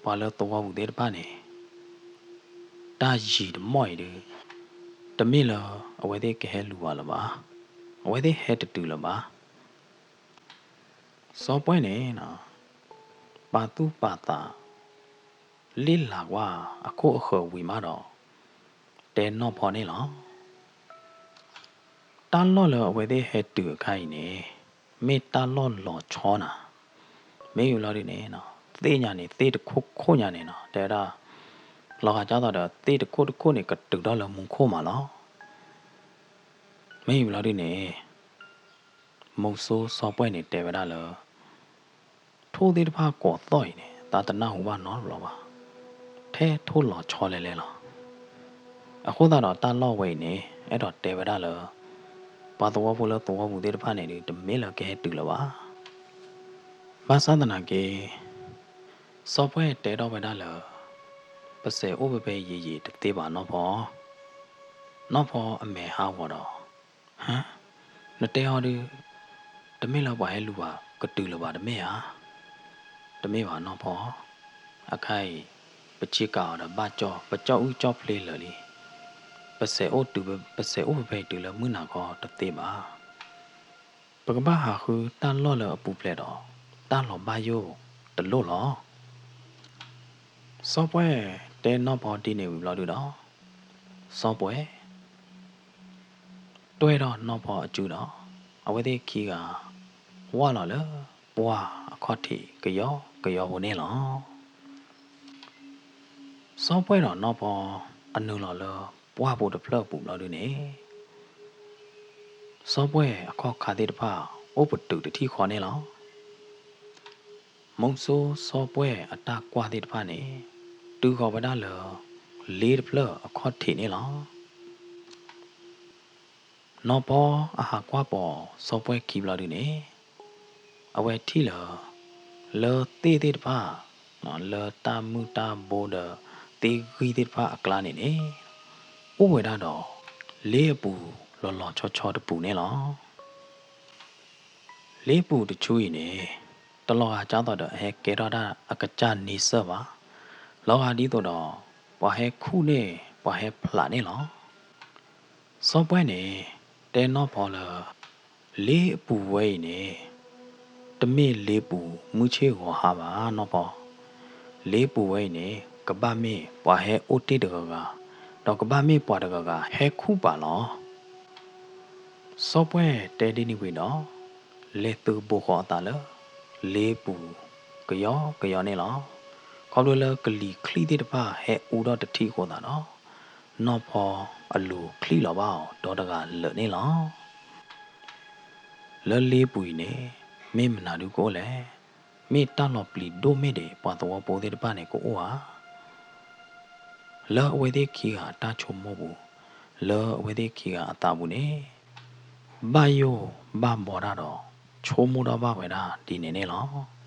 ပှၤလၢသဝီပူၤသ့ၣ်တဖၣ်န့ၣ် တၢ်ယံၤတမီၢ်အံၤဒု တမ့ၢ်လၢအဝဲသ့ၣ်ကဟဲလူၤဘၣ်လၢၤဘၣ်, အဝဲသ့ၣ်ဟဲတတုၤလၢၤဘၣ်. စီၤပှဲၢ်န့ၣ် ပာ်သူၣ်ပာ်သး လ့ၣ်လၤကွၢ်အခိၣ်အဃၢၤဝံၤမးဒီး တဲနီၢ်ဖီန့ၣ်လီၤ. တၢ်လီၢ်လၢအဝဲသ့ၣ်ဟဲတုၤအခါအံၤန့ၣ် မ့ၢ်တၢ်လီၢ်လီၤဆီနၤ, မ့ၢ်ဝံၤလီၤဒုန့ၣ် သ့ၣ်ညါန့ၣ် သ့ၣ်တခိၣ်ခိၣ်ညါန့ၣ်နီၤ တဲဝဲဒၣ် လီၤဂာ်ကၢ်သိးဒီး သ့ၣ်တခိၣ်တခိၣ်န့ၣ် ကတုၤထီၣ်လၢမူခိၣ်မးလီၤ. မ့ၢ်ဝံၤလီၤဒုန့ၣ် မုဆိစီၤပှဲၢ်န့ၣ်တဲဝဲဒၣ်လၢ ထိၣ်သ့ၣ်တဖၣ်ကိးသီၣ်အံၤန့ၣ် သးတနၢ်ဟူဘၣ်နီတဘျီဘၣ်, ထဲထိၣ်လီၤဆီလဲၤလဲၤလီၤ. အဃိသတးဒီးတၢ်လီၢ်ဝဲအံၤန့ၣ် အဲၣ်ဒိးတဲဝဲဒၣ်လၢ ပှၤသဝီဖိလၢသဝီပူၤသ့ၣ်တဖၣ်န့ၣ်ဒု တမ့ၢ်လၢကဟဲတုၤလၢၤဘၣ်. ဘၣ်ဆၣ်သနာ်က့ စီၤပှဲၢ်တဲထီၣ်ဝဲဒၣ်လၢ ပစဲးအိၣ်ဖဲဖဲယံာ်ယံာ်တသ့ဘၣ်နီၢ်ဖီ, နီၢ်ဖီအမဲာ်ဟးဂီၤဒီး ဟါ, နတဲအီၤဒု တမ့ၢ်လၢပှၤဟဲလူၤဘၣ်ကတုၤလၢၤဘၣ်တမ့ၢ်ဧါ. တမ့ၢ်ဘၣ်နီၢ်ဖီ, အခါအံၤ ပဆ့ကၤအီၤဒီးဘၣ်ကၠီၣ် ပကၠီၣ်အုၣ်ကၠီၣ်ဖျ့လၢာ်လံ. ပစဲးအိၣ်တုၤ ပစဲးအိၣ်ဖဲဖဲအံၤတုၤလၢမုၢ်နၤခီတသ့ဘၣ်. ပကဘၣ်ဟးဃုတၢ်လီၢ်လၢအပူၤဖျဲးဒီး တၢ်လီၤဘၣ်ယိၣ်တလိၣ်လီၤ. စီၤပှဲၢ်တဲနီၢ်ဖီဒ်န့ၣ်ဝံၤဘျီဒုဒီး စီၤပှဲၢ် တွဲၢ်ထီၣ်နီၢ်ဖီအစုဒီး အဝဲသ့ၣ်ခံဂၤ ဝၢ်လီၤလၢပှၢ်အခီၣ်ထံးကယီကယီဖိန့ၣ်လီၤ. စီၤပှဲၢ်ဒီးနီၢ်ဖီအနုာ်လီၤလၢပှၢ်ဖိတဖျၢၣ်အပူၤဘျီဒုန့ၣ် စီၤပှဲၢ်အခီၣ်ခါသ့ၣ်တဖၣ် အိၣ်ပတုာ်တထံၣ်ဃီန့ၣ်လီၤ. မုဆိစီၤပှဲၢ်အတၢ်ကွၢ်သ့ၣ်တဖၣ်န့ၣ် တုၤဃီၤဝဲဒၣ်လၢ လ့တဖျၢၣ်အခီၣ်ထံးန့ၣ်လီၤ. နီၢ်ဖီအဟးကွၢ်ပိာ်စီၤပှဲၢ်ခံဘျီဒုန့ၣ် အဝဲထံၣ်လၢ လၢသ့ၣ်သ့ၣ်တဖၣ် လၢတၢ်မုၢ်တၢ်ဘိဒီးသ့ၣ်ဂံၢ်သ့ၣ်တဖၣ်အကျါန့ၣ်န့ၣ် အိၣ်ဝဲဒၣ်ဒီး လ့အပူၤလီၤလီၤဆီဆီတပူၤန့ၣ်လီၤ. လ့ပူၤတဆူအံၤန့ၣ် တလီၤဂာ်ကၢ်သိးဒီးအဟဲကဲထီၣ်ဒၣ်အကစၢ်န့ဆၢၣ်ဘၣ်. လီၤဂာ်ဒ်သိးဒီး ပှၤဟဲခူၣ်န့ၢ် ပှၤဟဲဖျးန့ၣ်လီၤ. စီၤပှဲၢ်န့ၣ် တဲနီၢ်ဖီလၢ လ့အပူၤဝဲအံၤန့ၣ် တမ့ၢ်လ့ပူၤမုၢ်ဆ့ၣ်ဂီၤဟါဘၣ်နီၢ်ဖီ. လ့ပူၤဝဲအံၤန့ၣ် ကဘၣ်မ့ၢ်ပှၤဟဲအိၣ်တ့ၢ်တဂၤဂၤ, ဒီးကဘၣ်မ့ၢ်ပှၤတဂၤဂၤဟဲခူၣ်ပာ်လီၤ. စီၤပှဲၢ်တဲဒ်န့ၣ်ဝံၤဒီး လဲၤသုးဘိဃီအသးလၢ လ့ပူၤကယီကယီန့ၣ်လီၤ. ခီဖျိလၢကလံၤချံသ့ၣ်တဖၣ်ဟဲအူထီၣ်တထံၣ်အဃိသတးဒီး နီၢ်ဖီအလိၤချံလီၤဘၣ်အီၤဒီတဂၤလၢာ်န့ၣ်လီၤ. လၢလ့ပူၤအံၤန့ၣ် မ့ၢ်မနုၤဒုကအိၣ်လဲၣ်. မ့ၢ်တၢ်လီၤပျံၤဒိၣ်မ့ၢ်ဒံး ပှၤသဝီဖိသ့ၣ်တဖၣ်န့ၣ်ကအိၣ်ဧါ. လၢအဝဲသ့ၣ်ခံဂၤအတၢ်ဆိကမိၣ်ပူၤ, လၢအဝဲသ့ၣ်ခံဂၤအသးပူၤန့ၣ် ဘၣ်ယိၣ်ဘၣ်ဘီတၢ်ဒီး ဆိကမိၣ်ထီၣ်ဘၣ်ဝဲဒၣ်ဒ်န့ၣ်န့ၣ်လီၤ.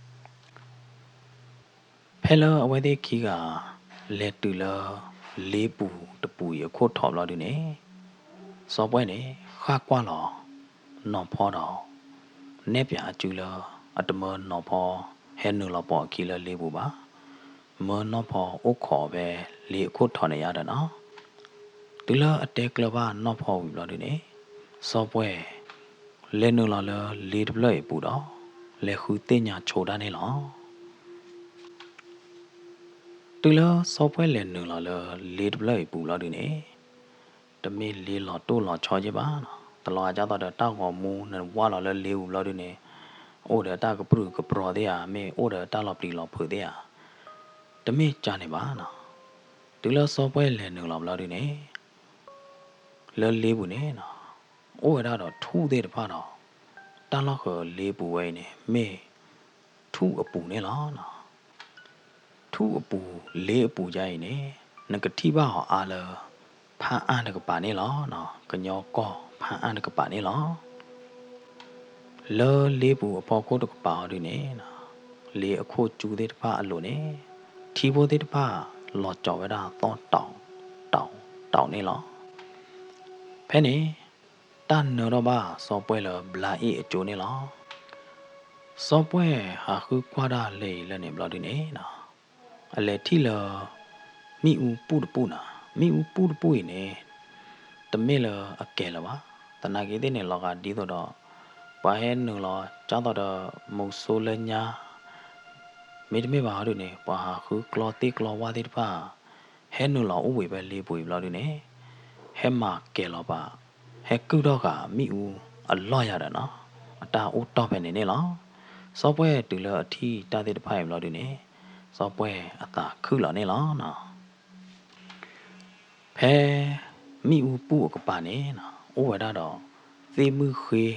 ဖဲလၢအဝဲသ့ၣ်ခံဂၤ လဲၤတုၤလၢလ့ပူၤတပူၤအံၤအခိၣ်ထီးဘျီဒုန့ၣ်, စီၤပှဲၢ်န့ၣ် ဃၣ်ကွၢ်လီၤနီၢ်ဖီဒီး နဲၣ်ပၠးအစုလၢ အတမၢနီၢ်ဖီဟဲနုာ်လီၤပိာ်အခံလၢလ့ပူၤဘၣ်, မၢနီၢ်ဖီအိၣ်ခိးဖဲလ့အခိၣ်ထီးန့ၣ်ယါဒီးနီၤ. တုၤလၢအတဲကျၢၤဘၣ်နီၢ်ဖီဝံၤဘျီဒုန့ၣ်, စီၤပှဲၢ် လဲၤနုာ်လီၤလၢလ့တဖျၢၣ်အံၤအပူၤဒီး လဲၤဃုသ့ၣ်ညါဆိတၢ်န့ၣ်လီၤ. တုၤလၢစီၤပှဲၢ်လဲၤနုာ်လီၤလၢလ့တဖျၢၣ်အံၤအပူၤဘျီဒုန့ၣ်, တမ့ၢ်လ့လီၤတိၢ်လီၤဆီက့ဘၣ်နီၤ. တလီၤဂာ်ဒ်သိးဒီးတၢ်ဂီၤမူ နဝၢ်လီၤလၢလ့ပူၤဘျီဒုန့ၣ်, အိၣ်ဒီးတၢ်ကပြုၢ်ကပြီၤသ့ၣ်ဧါ, မ့ၢ်အိၣ်ဒီးတၢ်လီၤပျံၤလီၤဖုးသ့ၣ်ဧါ, တမ့ၢ်ကန့ၣ်ဘၣ်နီၤ. တုၤလၢစီၤပှဲၢ်လဲၤနုာ်လီၤဘျီဒုန့ၣ်, လၢလ့ပူၤန့ၣ်နီၤ, အိၣ်ဝဲဒၣ်ဒီးထူၣ်သ့ၣ်တဖၣ်ဒီး တၢ်လီၢ်ဃၢၤလ့ပူၤဝဲအံၤန့ၣ် မ့ၢ်ထူၣ်အပူၤန့ၣ်လီၤ. ထူၣ်အပူၤ လ့အပူၤယါအံၤန့ၣ် နကထံၣ်ဘၣ်အီၤအါလၢ ဖးအါတကပၤန့ၣ်လီၤ. ကညီကီၢ်ဖးအါတကပၤန့ၣ်လီၤ. လၢလ့ပူၤအဖီခိၣ်တကပၤအီၤဒုန့ၣ်, လ့အခိၣ်ကၠူသ့ၣ်တဖၣ်အလိၤန့ၣ် ထံဖိသ့ၣ်တဖၣ် လီၤကၠီၤဝဲဒၣ်သီၣ်တီၤ, တီၤ, တီၤန့ၣ်လီၤ. ဖဲန့ၣ် တၢ်နၢထီၣ်ဘၣ်စီၤပှဲၢ်လၢဘျါအ့ၣ်အကၠိန့ၣ်လီၤ. စီၤပှဲၢ်ဟးဃုကွၢ်တၢ်လၢအံၤလၢန့ၣ်ဘျီဒုန့ၣ်နီၤ, အလဲၤထံၣ်လၢ မ့ၣ်အူပူၣ်တပူၣ်နီၤ. မ့ၣ်အူပူၣ်တပူၣ်အံၤန့ၣ် တမ့ၢ်လၢအကဲၤလၢၤဘၣ်. သနာ်က့သ့ၣ်န့ၣ် လီၤဂာ်ဒ်သိးဒီး ပှၤဟဲနုာ်လီၤ ဒ်သိးဒီး မုဆိုးလၢညါ မ့တမ့ၢ်ဘၣ်အီၤဒုန့ၣ် ပှၤဟးဃုကျီသ့ၣ်ကျီဝၣ်သ့ၣ်တဖၣ် ဟဲနုာ်လီၤအိၣ်ဘှံးဖဲလ့ပူၤအံၤဘျီဒုန့ၣ်, ဟဲမၤကဲၤလီၤပာ်, ဟဲကုၢ်ထီၣ်ဃာ်မ့ၣ်အူအလီၢ်ယၤဒီးနီၤ, အတၢ်အိၣ်တီၢ်ဖဲန့ၣ်န့ၣ်လီၤ. စီၤပှဲၢ်တုၤလၢအထံၣ်တၢ်သ့ၣ်တဖၣ်အံၤဘျီဒုန့ၣ်, စီၤပှဲၢ်အသးခုၣ်လီၤန့ၣ်လီၤ. ဖဲမ့ၣ်အူပူၣ်အကပၤန့ၣ် အိၣ်ဝဲဒၣ်ဒီး သ့ၣ်မုၣ်ဃ့,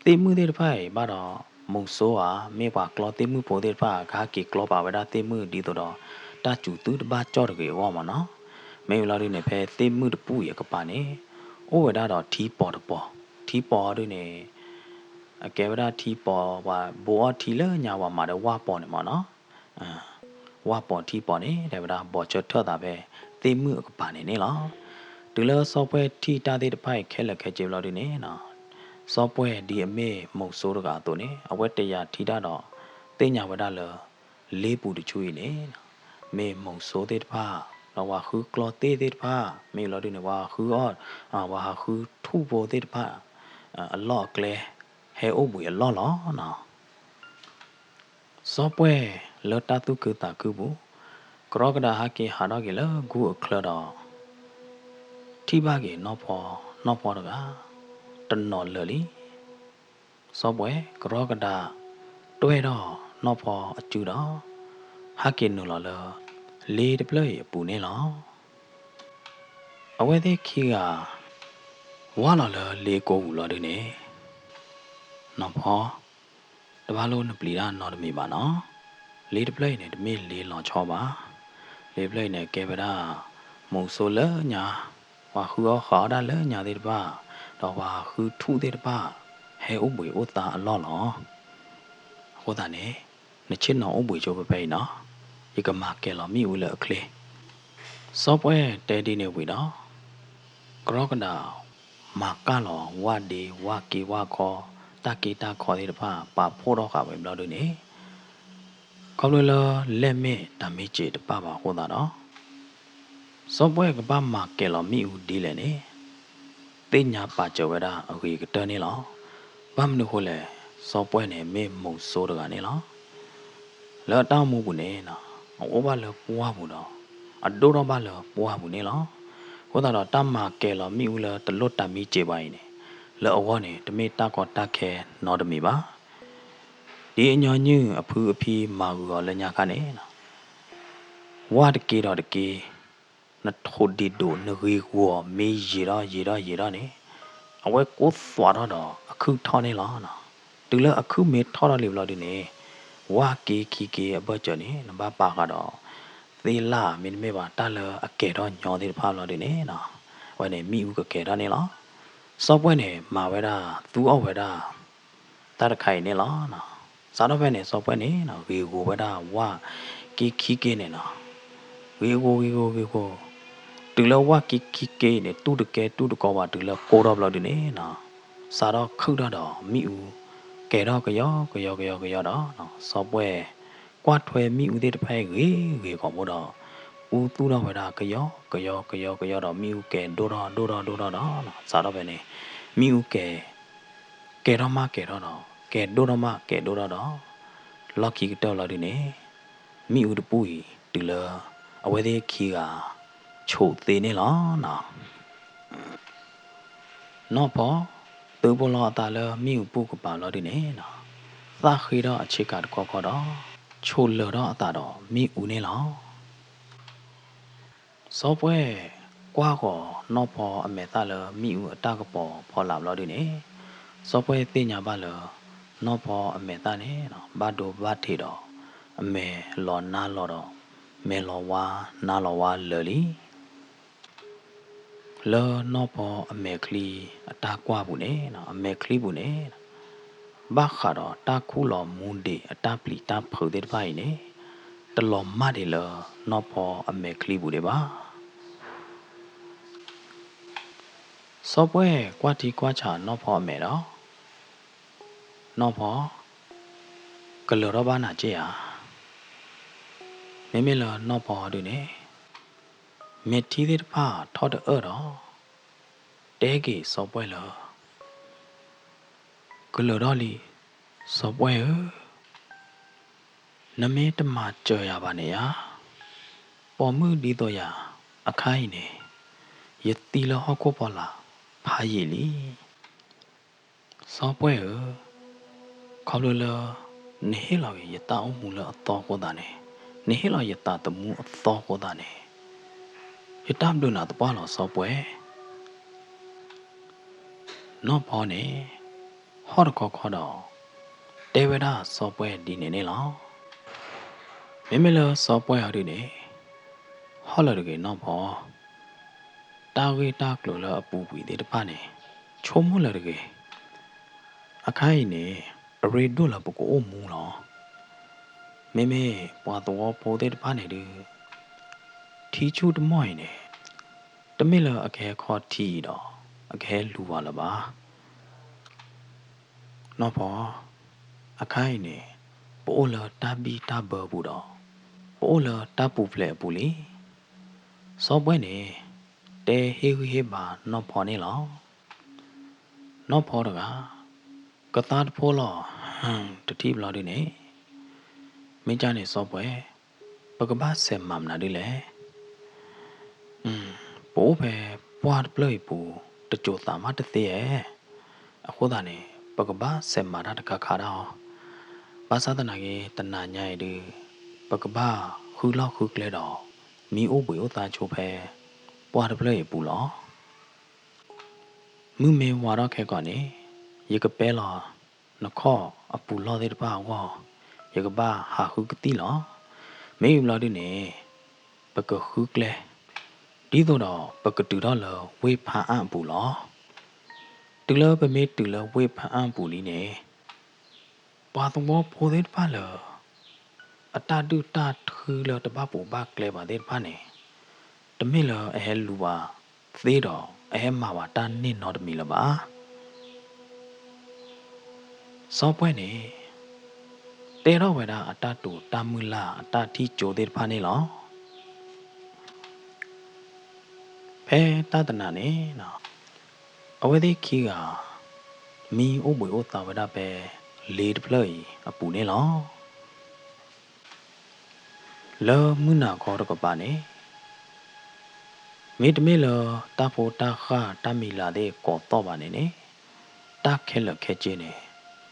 သ့ၣ်မုၣ်သ့ၣ်တဖၣ်အံၤဘၣ်ဒီး မုဆိုးဧါ, မ့ၢ်ပှၤကျီသ့ၣ်မုၣ်ဖိသ့ၣ်တဖၣ် ကဟဲက့ၤကျီပာ်ဝဲဒၣ်သ့ၣ်မုၣ်ဒ်သိးဒီး တၢ်စူၤသုတဘၣ်ကၠီၣ်တဂ့ၤအဂီၢ်မးနီၤ. မ့ၢ်ဝံၤလီၤဒုန့ၣ် ဖဲသ့ၣ်မုၣ်တပူၣ်အံၤအကပၤန့ၣ် အိၣ်ဝဲဒၣ်ဒီးထံပီၤတပီၤ, ထံပီၤဒုန့ၣ် အကဲဝဲဒၣ်ထံပီၤ ပှၤဘိအီၣ်ထံလၢညါ ပှၤမၤဒီးဝၣ်ပီၤန့ၣ်မးနီၤ. ဝၣ်ပီၤထံပီၤန့ၣ် တဲဝဲဒၣ် ဘီးဆၢထၢၣ်သးဖဲသ့ၣ်မုၣ်အကပၤန့ၣ်န့ၣ်လီၤ. တုၤလၢစီၤပှဲၢ်ထံၣ်တၢ်သ့ၣ်တဖၣ်အံၤခဲလၢာ်ခဲဆ့ဘျီဒုန့ၣ်, စီၤပှဲၢ်ဒ်အမ့ၢ်မုဆိုးတဂၤအသိးန့ၣ် အဝဲတယာ်ထံတၢ်ဒီး သ့ၣ်ညါဝဲဒၣ်လၢ လ့ပူၤတဆူအံၤန့ၣ် မ့ၢ်မုဆိုးသ့ၣ်တဖၣ် ဒီးပှၤဃုကျီသ့ၣ်သ့ၣ်တဖၣ် မ့ၢ်လီၤဒုန့ၣ် ပှၤဟးဃုအီၣ်, ပှၤဟးဃုထူၣ်ဖိသ့ၣ်တဖၣ် အလီၢ်အကျဲ ဟဲအိၣ်ဘှံးအလီၢ်လီၤနီၤ. စီၤပှဲၢ်လၢတၢ်သူၣ်ခုသးခုပူၤ ကရီကဒးဟဲက့ၤဟးထီၣ်က့ၤလၢဂူၢ်အချၢဒီး ထံၣ်ဘၣ်က့ၤနီၢ်ဖီ, နီၢ်ဖီတဂၤ တနီၤလၢာ်လံ. စီၤပှဲၢ်ကရီကဒး တွဲၢ်ထီၣ်နီၢ်ဖီအစုဒီး ဟဲက့ၤနုာ်လီၤလၢ လ့တဖျၢၣ်အံၤအပူၤန့ၣ်လီၤ. အဝဲသ့ၣ်ခံဂၤ ဝၢ်လီၤလၢလ့ကိးပူၤလီၤဒုန့ၣ်, နီၢ်ဖီ တဘၣ်လိၣ်နပျံၤတၢ်နီတမံၤဘၣ်နီၤ. လ့တဖျၢၣ်အံၤန့ၣ် တမ့ၢ်လ့လီၤဆီဘၣ်. လ့တဖျၢၣ်အံၤန့ၣ် ကဲဝဲဒၣ် မုဆိုးလၢညါ, ပှၤဃုအီၣ်ဃုအီဒၣ်လၢညါသ့ၣ်တဖၣ်, ဒီးပှၤဃုထူၣ်သ့ၣ်တဖၣ် ဟဲအိၣ်ဘှံးအိၣ်သါအလီၢ်လီၤ. အဃိသတးန့ၣ် နဆ့ၣ်နီၤအိၣ်ဘှံးဆိဖဲဖဲအံၤနီၤ, ယကမၤကဲၤလီၤမ့ၣ်အူလၢအချ့. စီၤပှဲၢ်တဲဒ်န့ၣ်ဝံၤဒီး ကရီကဒး မၤကၢ်လီၤဝၣ်ဒ့ဝၣ်က့ဝၣ်ခီ, တၢ်က့တၢ်ခီသ့ၣ်တဖၣ် ပာ်ဖှိၣ်ထီၣ်ဃာ်ဝဲဘျီဒုန့ၣ်, ခီဖျိလၢလဲၣ်မ့ၢ်တၢ်မ့ၢ်စ့းတပၣ်ဘၣ်အဃိသတးဒီး စီၤပှဲၢ်ကဘၣ်မၤကဲၤလီၤမ့ၣ်အူဒ်လဲၣ်န့ၣ် သ့ၣ်ညါပာ်စၢၤဝဲဒၣ်အဂ့ၤကတၢၢ်န့ၣ်လီၤ. ဘၣ်မနုၤအဃိလဲၣ်, စီၤပှဲၢ်န့ၣ်မ့ၢ်မုဆိုးတဂၤန့ၣ်လီၤ. လၢအတၢ်အိၣ်မူပူၤန့ၣ် အအိၣ်ဘၣ်လၢပှၢ်ပူၤဒီး အဒိၣ်ထီၣ်ဘၣ်လၢပှၢ်ပူၤန့ၣ်လီၤ. အဃိသတးဒီးတၢ်မၤကဲၤလီၤမ့ၣ်အူလၢတလိၣ်တၢ်မ့ၢ်စ့းဘၣ်အံၤန့ၣ် လၢအဂီၢ်န့ၣ် တမ့ၢ်တၢ်ကီတၢ်ခဲနီတမံၤဘၣ်. ဒ်အညီနုၢ်အဖုအဖံမၤဂုာ်အီၤလၢညါခါန့ၣ် ဝၣ်တက့ဒီးတက့ နထိးဒံးဒိၣ် နဂ့ၤဂီၤမ့ၢ်ယံာ်ထီၣ်ယံာ်ထီၣ်ယံာ်ထီၣ်န့ၣ် အဝဲကိးသွးထီၣ်ဒီးအခုၣ်ထီၣ်န့ၣ်လီၤ. တုၤလၢအခုၣ်မ့ၢ်ထီၣ်ထီၣ်လံဘျီဒုန့ၣ် ဝၣ်က့ခံက့အဘၢၣ်စၢၤန့ၣ် နဘၣ်ပာ်ဃာ်ဒီး သ့ၣ်လၣ်မ့တမ့ၢ်ဘၣ် တၢ်လၢအကဲၤထီၣ်ညီသ့ၣ်တဖၣ်ဘျီဒုန့ၣ်နီၤ အဝဲန့ၣ်မ့ၣ်အူကကဲၤထီၣ်န့ၣ်လီၤ. စီၤပှဲၢ်န့ၣ် မၤဝဲဒၣ်သူအီၣ်ဝဲဒၣ် တၢ်တခါအံၤန့ၣ်လီၤ. စးထီၣ်ဖဲန့ၣ် စီၤပှဲၢ်န့ၣ်နီၤ ဂ့ၤဂီၤဝဲဒၣ်ဝၣ်က့ခံက့န့ၣ်နီၤ ဂ့ၤဂီၤဂ့ၤဂီၤဂ့ၤဂီၤ တုၤလၢဝၣ်က့ခံက့န့ၣ် တူၢ်တကဲတူၢ်တကီဘၣ် တုၤလၢကိၢ်ထီၣ်ဘျီဒုန့ၣ်နီၤ စးထီၣ်ခုၣ်ထီၣ်ဒီးမ့ၣ်အူ ကဲၤထီၣ်ကယီကယီကယီကယီကယီဒီး စီၤပှဲၢ်ကွၢ်ထွဲမ့ၣ်အူသ့ၣ်တဖၣ်အံၤဂ့ၤဂ့ၤဂီၤမူဒီး အူသူၣ်ထီၣ်ဝဲဒၣ်ကယီကယီကယီကယီဒီးမ့ၣ်အူကဲၤဒိၣ်ထီၣ်ဒိၣ်ထီၣ်ဒိၣ်ထီၣ်ဒိၣ်ထီၣ်ဒီး စးထီၣ်ဖဲန့ၣ် မ့ၣ်အူကဲၤ ကဲၤထီၣ်မးကဲၤထီၣ်ဒီး ကဲၤဒိၣ်ထီၣ်မးကဲၤဒိၣ်ထီၣ်ဒီး လီၢ်ခံကတၢၢ်လီၤဒုန့ၣ် မ့ၣ်အူတပူၤအံၤ တုၤလၢအဝဲသ့ၣ်ခံဂၤ ဆိးသ့န့ၣ်လီၤနီၤ. နီၢ်ဖီ သုးပိလီၤအသးလၢမ့ၣ်အူပူၤကပၤလီၤဒုန့ၣ်နီၤ သၣ်ဃ့ထီၣ်အဆ့ကၤတခီခီဒီး ဆိးလၢာ်ထီၣ်အသးဒီးမ့ၣ်အူန့ၣ်လီၤ. စီၤပှဲၢ်ကွၢ်ဃီၤနီၢ်ဖီအမဲာ်သၣ်လၢမ့ၣ်အူအတၢ်ကပီၤဖီလာ်ဘျီဒုန့ၣ် စီၤပှဲၢ်သ့ၣ်ညါဘၣ်လၢ နီၢ်ဖီအမဲာ်သၣ်န့ၣ် ဘၣ်ဒိဘၣ်ထံးဒီး အမဲာ်လီၤနါလီၤဒီး မဲာ်လီၤဝါနါလီၤဝါလၢာ်လံ. လၢနီၢ်ဖီအမဲာ်ချံအတၢ်ကွၢ်ပူၤန့ၣ် အမဲာ်ချံပူၤန့ၣ် ဘၣ်ဃးဒီးတၢ်ခူၣ်လီၤမူဒံးအတၢ်ပျံၤတၢ်ဖုးသ့ၣ်တဖၣ်အံၤန့ၣ် တလီၤမၢ်ဒံးလၢနီၢ်ဖီအမဲာ်ချံပူၤဒံးဘၣ်. စီၤပှဲၢ်ကွၢ်ထံကွၢ်ဆးနီၢ်ဖီအမဲာ်ဒီး နီၢ်ဖီ ကလၢၤထီၣ်ဘၣ်နၤက့ဧါ. မ့မ့ၢ်လၢနီၢ်ဖီဒုန့ၣ် မဲာ်ထံသ့ၣ်တဖၣ်ထီၣ်တအၢၣ်ဒီး တဲက့ၤစီၤပှဲၢ်လၢ ကလၢၤထီၣ်လံ စီၤပှဲၢ်ဧၢ, နမ့ၢ်တမၤစၢၤယၤဘၣ်န့ၣ်ဧါ, ပိာ်မုၣ်ဒ်သိးယၤအခါအံၤန့ၣ် ယသံလၢဟီၣ်ခိၣ်ဖီလာ်ဖးယံာ်လံ. စီၤပှဲၢ်ဧၢ, ခီဖျိလၢ နဟ့ၣ်လီၤက့ၤယတၢ်အိၣ်မူလၢအသီအဃိသတးန့ၣ်, နဟ့ၣ်လီၤယသးသမူအသီအဃိသတးန့ၣ်, ယတၢ်ဘျုးနၤသပှၢ်လီၤ စီၤပှဲၢ်. နီၢ်ဖီန့ၣ် ဟီၣ်တခီခီဒီး တဲဝဲဒၣ်စီၤပှဲၢ်ဒ်န့ၣ်န့ၣ်လီၤ. မ့မ့ၢ်လၢစီၤပှဲၢ်အီၤဒုန့ၣ် ဟီၣ်လၢၤတဂ့ၤနီၢ်ဖီ, တၢ်ဂ့ၢ်တၢ်ကျိၤလၢအပူၤကွံာ်သ့ၣ်တဖၣ်န့ၣ် ဆိကမိၣ်လၢၤတဂ့ၤ. အခါအံၤန့ၣ် အရ့ဒိၣ်လၢပကအိၣ်မူလီၤ. မ့မ့ၢ်ပှၤသဝီဖိသ့ၣ်တဖၣ်န့ၣ်ဒု ထံဆူၣ်တမီၢ်အံၤန့ၣ် တမ့ၢ်လၢအကဟဲခီထံအံၤဒီး အကဟဲလူၤဝဲလၢၤဘၣ်. နီၢ်ဖီ, အခါအံၤန့ၣ် ပအိၣ်လၢတၢ်ဘံၣ်တၢ်ဘၢပူၤဒီး ပအိၣ်လၢတၢ်ပူၤဖျဲးအပူၤလံ. စီၤပှဲၢ်န့ၣ် တဲဟ့ၣ်ဂံၢ်ဟ့ၣ်ဘါနီၢ်ဖီန့ၣ်လီၤ. နီၢ်ဖီတဂၤ ကသါတဖိလီၤ တထံၣ်ဘျီဒုန့ၣ်, မ့ၢ်ကၢ်န့ၣ်စီၤပှဲၢ်, ပကဘၣ်ဆဲးမၤမနုၤဒ်လဲၣ်. ပအိၣ်ဖဲပှၢ်တဖျၢၣ်အံၤပူၤ တစိၤသးမးတသ့ဧါ. အဃိသတးန့ၣ် ပကဘၣ်ဆဲးမၤတၢ်တခါခါဒၣ်အီၤ. ဘၣ်ဆၣ်သနာ်က့ တနၤညါအံၤဒု ပကဘၣ်ဃုလီၢ်ဃုကျဲဒီး မံအိၣ်ဘှံးအိၣ်သါဆိဖဲ ပှၢ်တဖျၢၣ်အံၤပူၤလီၤ. မုၢ်မ့ၢ်ဝါထီၣ်ခဲကီးန့ၣ် ယကပဲလီၤနခီၣ်အပူၤလီၢ်သ့ၣ်တဖၣ်အဂီၢ်, ယကဘၣ်ဟးဃုကသံၣ်လီၤ. မ့ၢ်အံၤဘျီဒုန့ၣ် ပကဃုကျဲ ဒ်သိးဒီးပကတုၤထီၣ်လၢဝ့ၢ်ဖးအၣ်အပူၤလီၤ. တုၤလၢပမ့ၢ်တုၤလၢဝ့ၢ်ဖးအၣ်အပူၤလံန့ၣ် ပှၤသဝီဖိသ့ၣ်တဖၣ်လၢ အတၢ်ဒုၣ်တၢ်ထုလၢတဘၣ်ပူၤဘၣ်ကျဲဘၣ်သ့ၣ်တဖၣ်န့ၣ် တမ့ၢ်လၢအဟဲလူၤဘၣ်သ့ဒီး အဟဲမၤဘၣ်တၢ်န့ၢ်နီတမံၤလၢၤဘၣ်. စီၤပှဲၢ်န့ၣ် တဲထီၣ်ဝဲဒၣ်အတၢ်တိာ်တၢ်မုၢ်လၢ်အတၢ်ထံၣ်ကၠိသ့ၣ်တဖၣ်န့ၣ်လီၤ. ဖဲတၢ်တနၤန့ၣ် အဝဲသ့ၣ်ခံဂၤ မံအိၣ်ဘှံးအိၣ်သါဝဲဒၣ်ဖဲ လ့တဖျၢၣ်အံၤအပူၤန့ၣ်လီၤ. လၢမုၢ်နၤခီတကပၤန့ၣ် မ့တမ့ၢ်လၢတၢ်ဖိတၢ်ဃၢ်တၢ်မံၤလၤသ့ၣ်ကိးသီၣ်ဘၣ်န့ၣ်န့ၣ် တၢ်ခဲလၢာ်ခဲဆ့န့ၣ်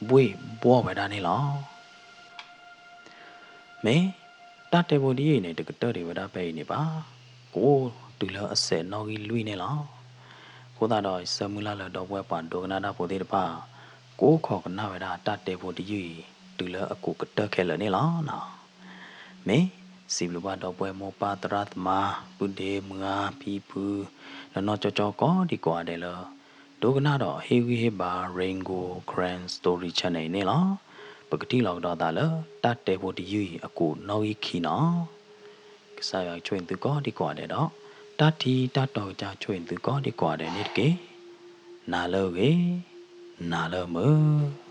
ဘှ့ၣ်ဘှီၣ်ဝဲဒၣ်န့ၣ်လီၤ. မ့ၢ် တၢ်တဲဖိတယုၢ်အံၤန့ၣ် တကတၢၢ်ဒံးဝဲဒၣ်ဖဲအံၤန့ၣ်ဘၣ်. ကအိၣ်တုၤလၢအစဲးနီၣ်ဂံၢ်လွံၢ်န့ၣ်လီၤ. အဃိသတးဒီး ယဆၢမုၢ်လၢ်လၢဒီပုၢ်ဝဲၢ်ပှၤဒိကနၣ်တၢ်ဖိသ့ၣ်တဖၣ် ကအိၣ်ခိးကနၣ်ဝဲဒၣ်တၢ်တဲဖိတယုၢ်အံၤ တုၤလၢအကိးကတၢၢ်ခဲလၢာ်န့ၣ်လီၤနီၤ. မ့ၢ်စံးဘျုးဘၣ်ဒီပုၢ်ဝဲၢ်မိၢ်ပၢ်သရၣ်သမါ ပုၢ်ဒ့မုၢ်ဂၤဖံဖု နီၢ်နီၢ်ကၠီကၠီကိးဒံကိးဂၤဒဲးလၢ ဒိကနၣ်ဒီးဟ့ၣ်ဂံၢ်ဟ့ၣ်ဘါ Rain Gold Karen Story Channel အံၤန့ၣ်လီၤ. ပကထံၣ်လီၤကဒီးသးလၢ တၢ်တဲဖိတယုၢ်အံၤအကိးနီၣ်ဂံၢ်ခံနီၤ. ကစၢ်ယွၤကဆိၣ်ဂ့ၤသုကိးဒံကိးဂၤဒဲးဒီး တၢ်ထံတၢ်တီကစၢ်ဆိၣ်ဂ့ၤသုကိးဒံကိးဂၤဒဲးန့ၣ်တက့ၢ်. နၤလၢအဂ့ၤ, နၤလၢမုာ်.